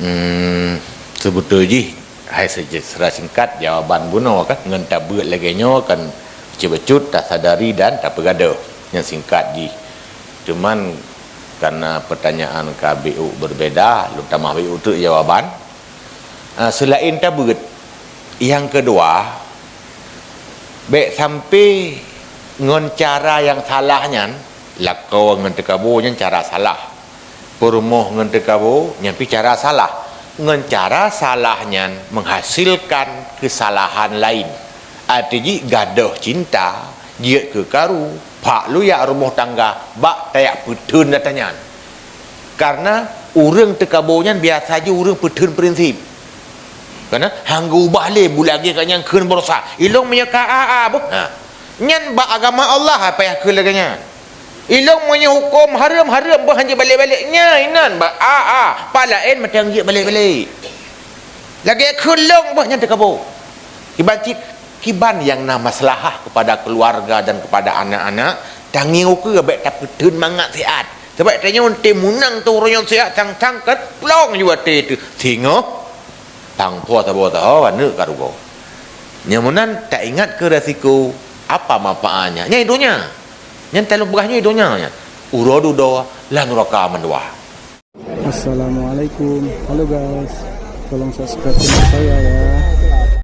Hmm, seubeutôi jih, hai seje-, secara singkat jawaban bunoe kan, ngon tabeuet lagèe nyoe kan, bacut-bacut tasadari dan tapeugadôh. Nyang singkat jih. Cuman, karena pertanyaan ka biôk berbeda, lôn tamah biôk teuk jawaban. Ah, seulaén tabeuet. Nyang keudua, bèk sampai ngon cara nyang salah nyan, Lakoe ngon teukabo nyan cara salah. Peurumoh ngon teukabo nyan pih cara salah. Ngon cara salah nyan menghasilkan kesalahan lain. Arti jih gadôh cinta, jeuet keu karu, pak luyak rumoh tangga, bak tajak peutheun gata nyan. Karena ureuëng teukabo nyan biasa jih ureuëng peutheun prinsip. Karena hana geuubah lé, buleuen lagée ka nyang kheun baroesa. Ilong meunyoe ka a, a, boh. Ha. Nyan bak agama Allah payah kheun lagée nyan. Ilong meunyoe huköm hareuem, hareuem boh, hana jibalek-balek. Nyan inan bak a, a, pat laén mantong jibalek-balek. Lagée kheun lôn boh nyan teukabo. Kiban cit, kiban nyang na maslahah kepada keluarga dan kepada anak-anak, tangieng ukeue bék tapeutheun mangat siat. Sabab tanyoe teumunang tu uroe nyoe siat sang-sang keuplong ju até teuh. Singoh Tang po saboh-saboh aneuk ka rugoe. Nyang meunan taingat keu resiko apa manfaatnya. Nyan i donya. Nyan taleueng peugah nyoe i donya nyan. Uroe dudoe lam nuraka mandua. Assalamualaikum. Halo guys. Tolong subscribe channel saya ya.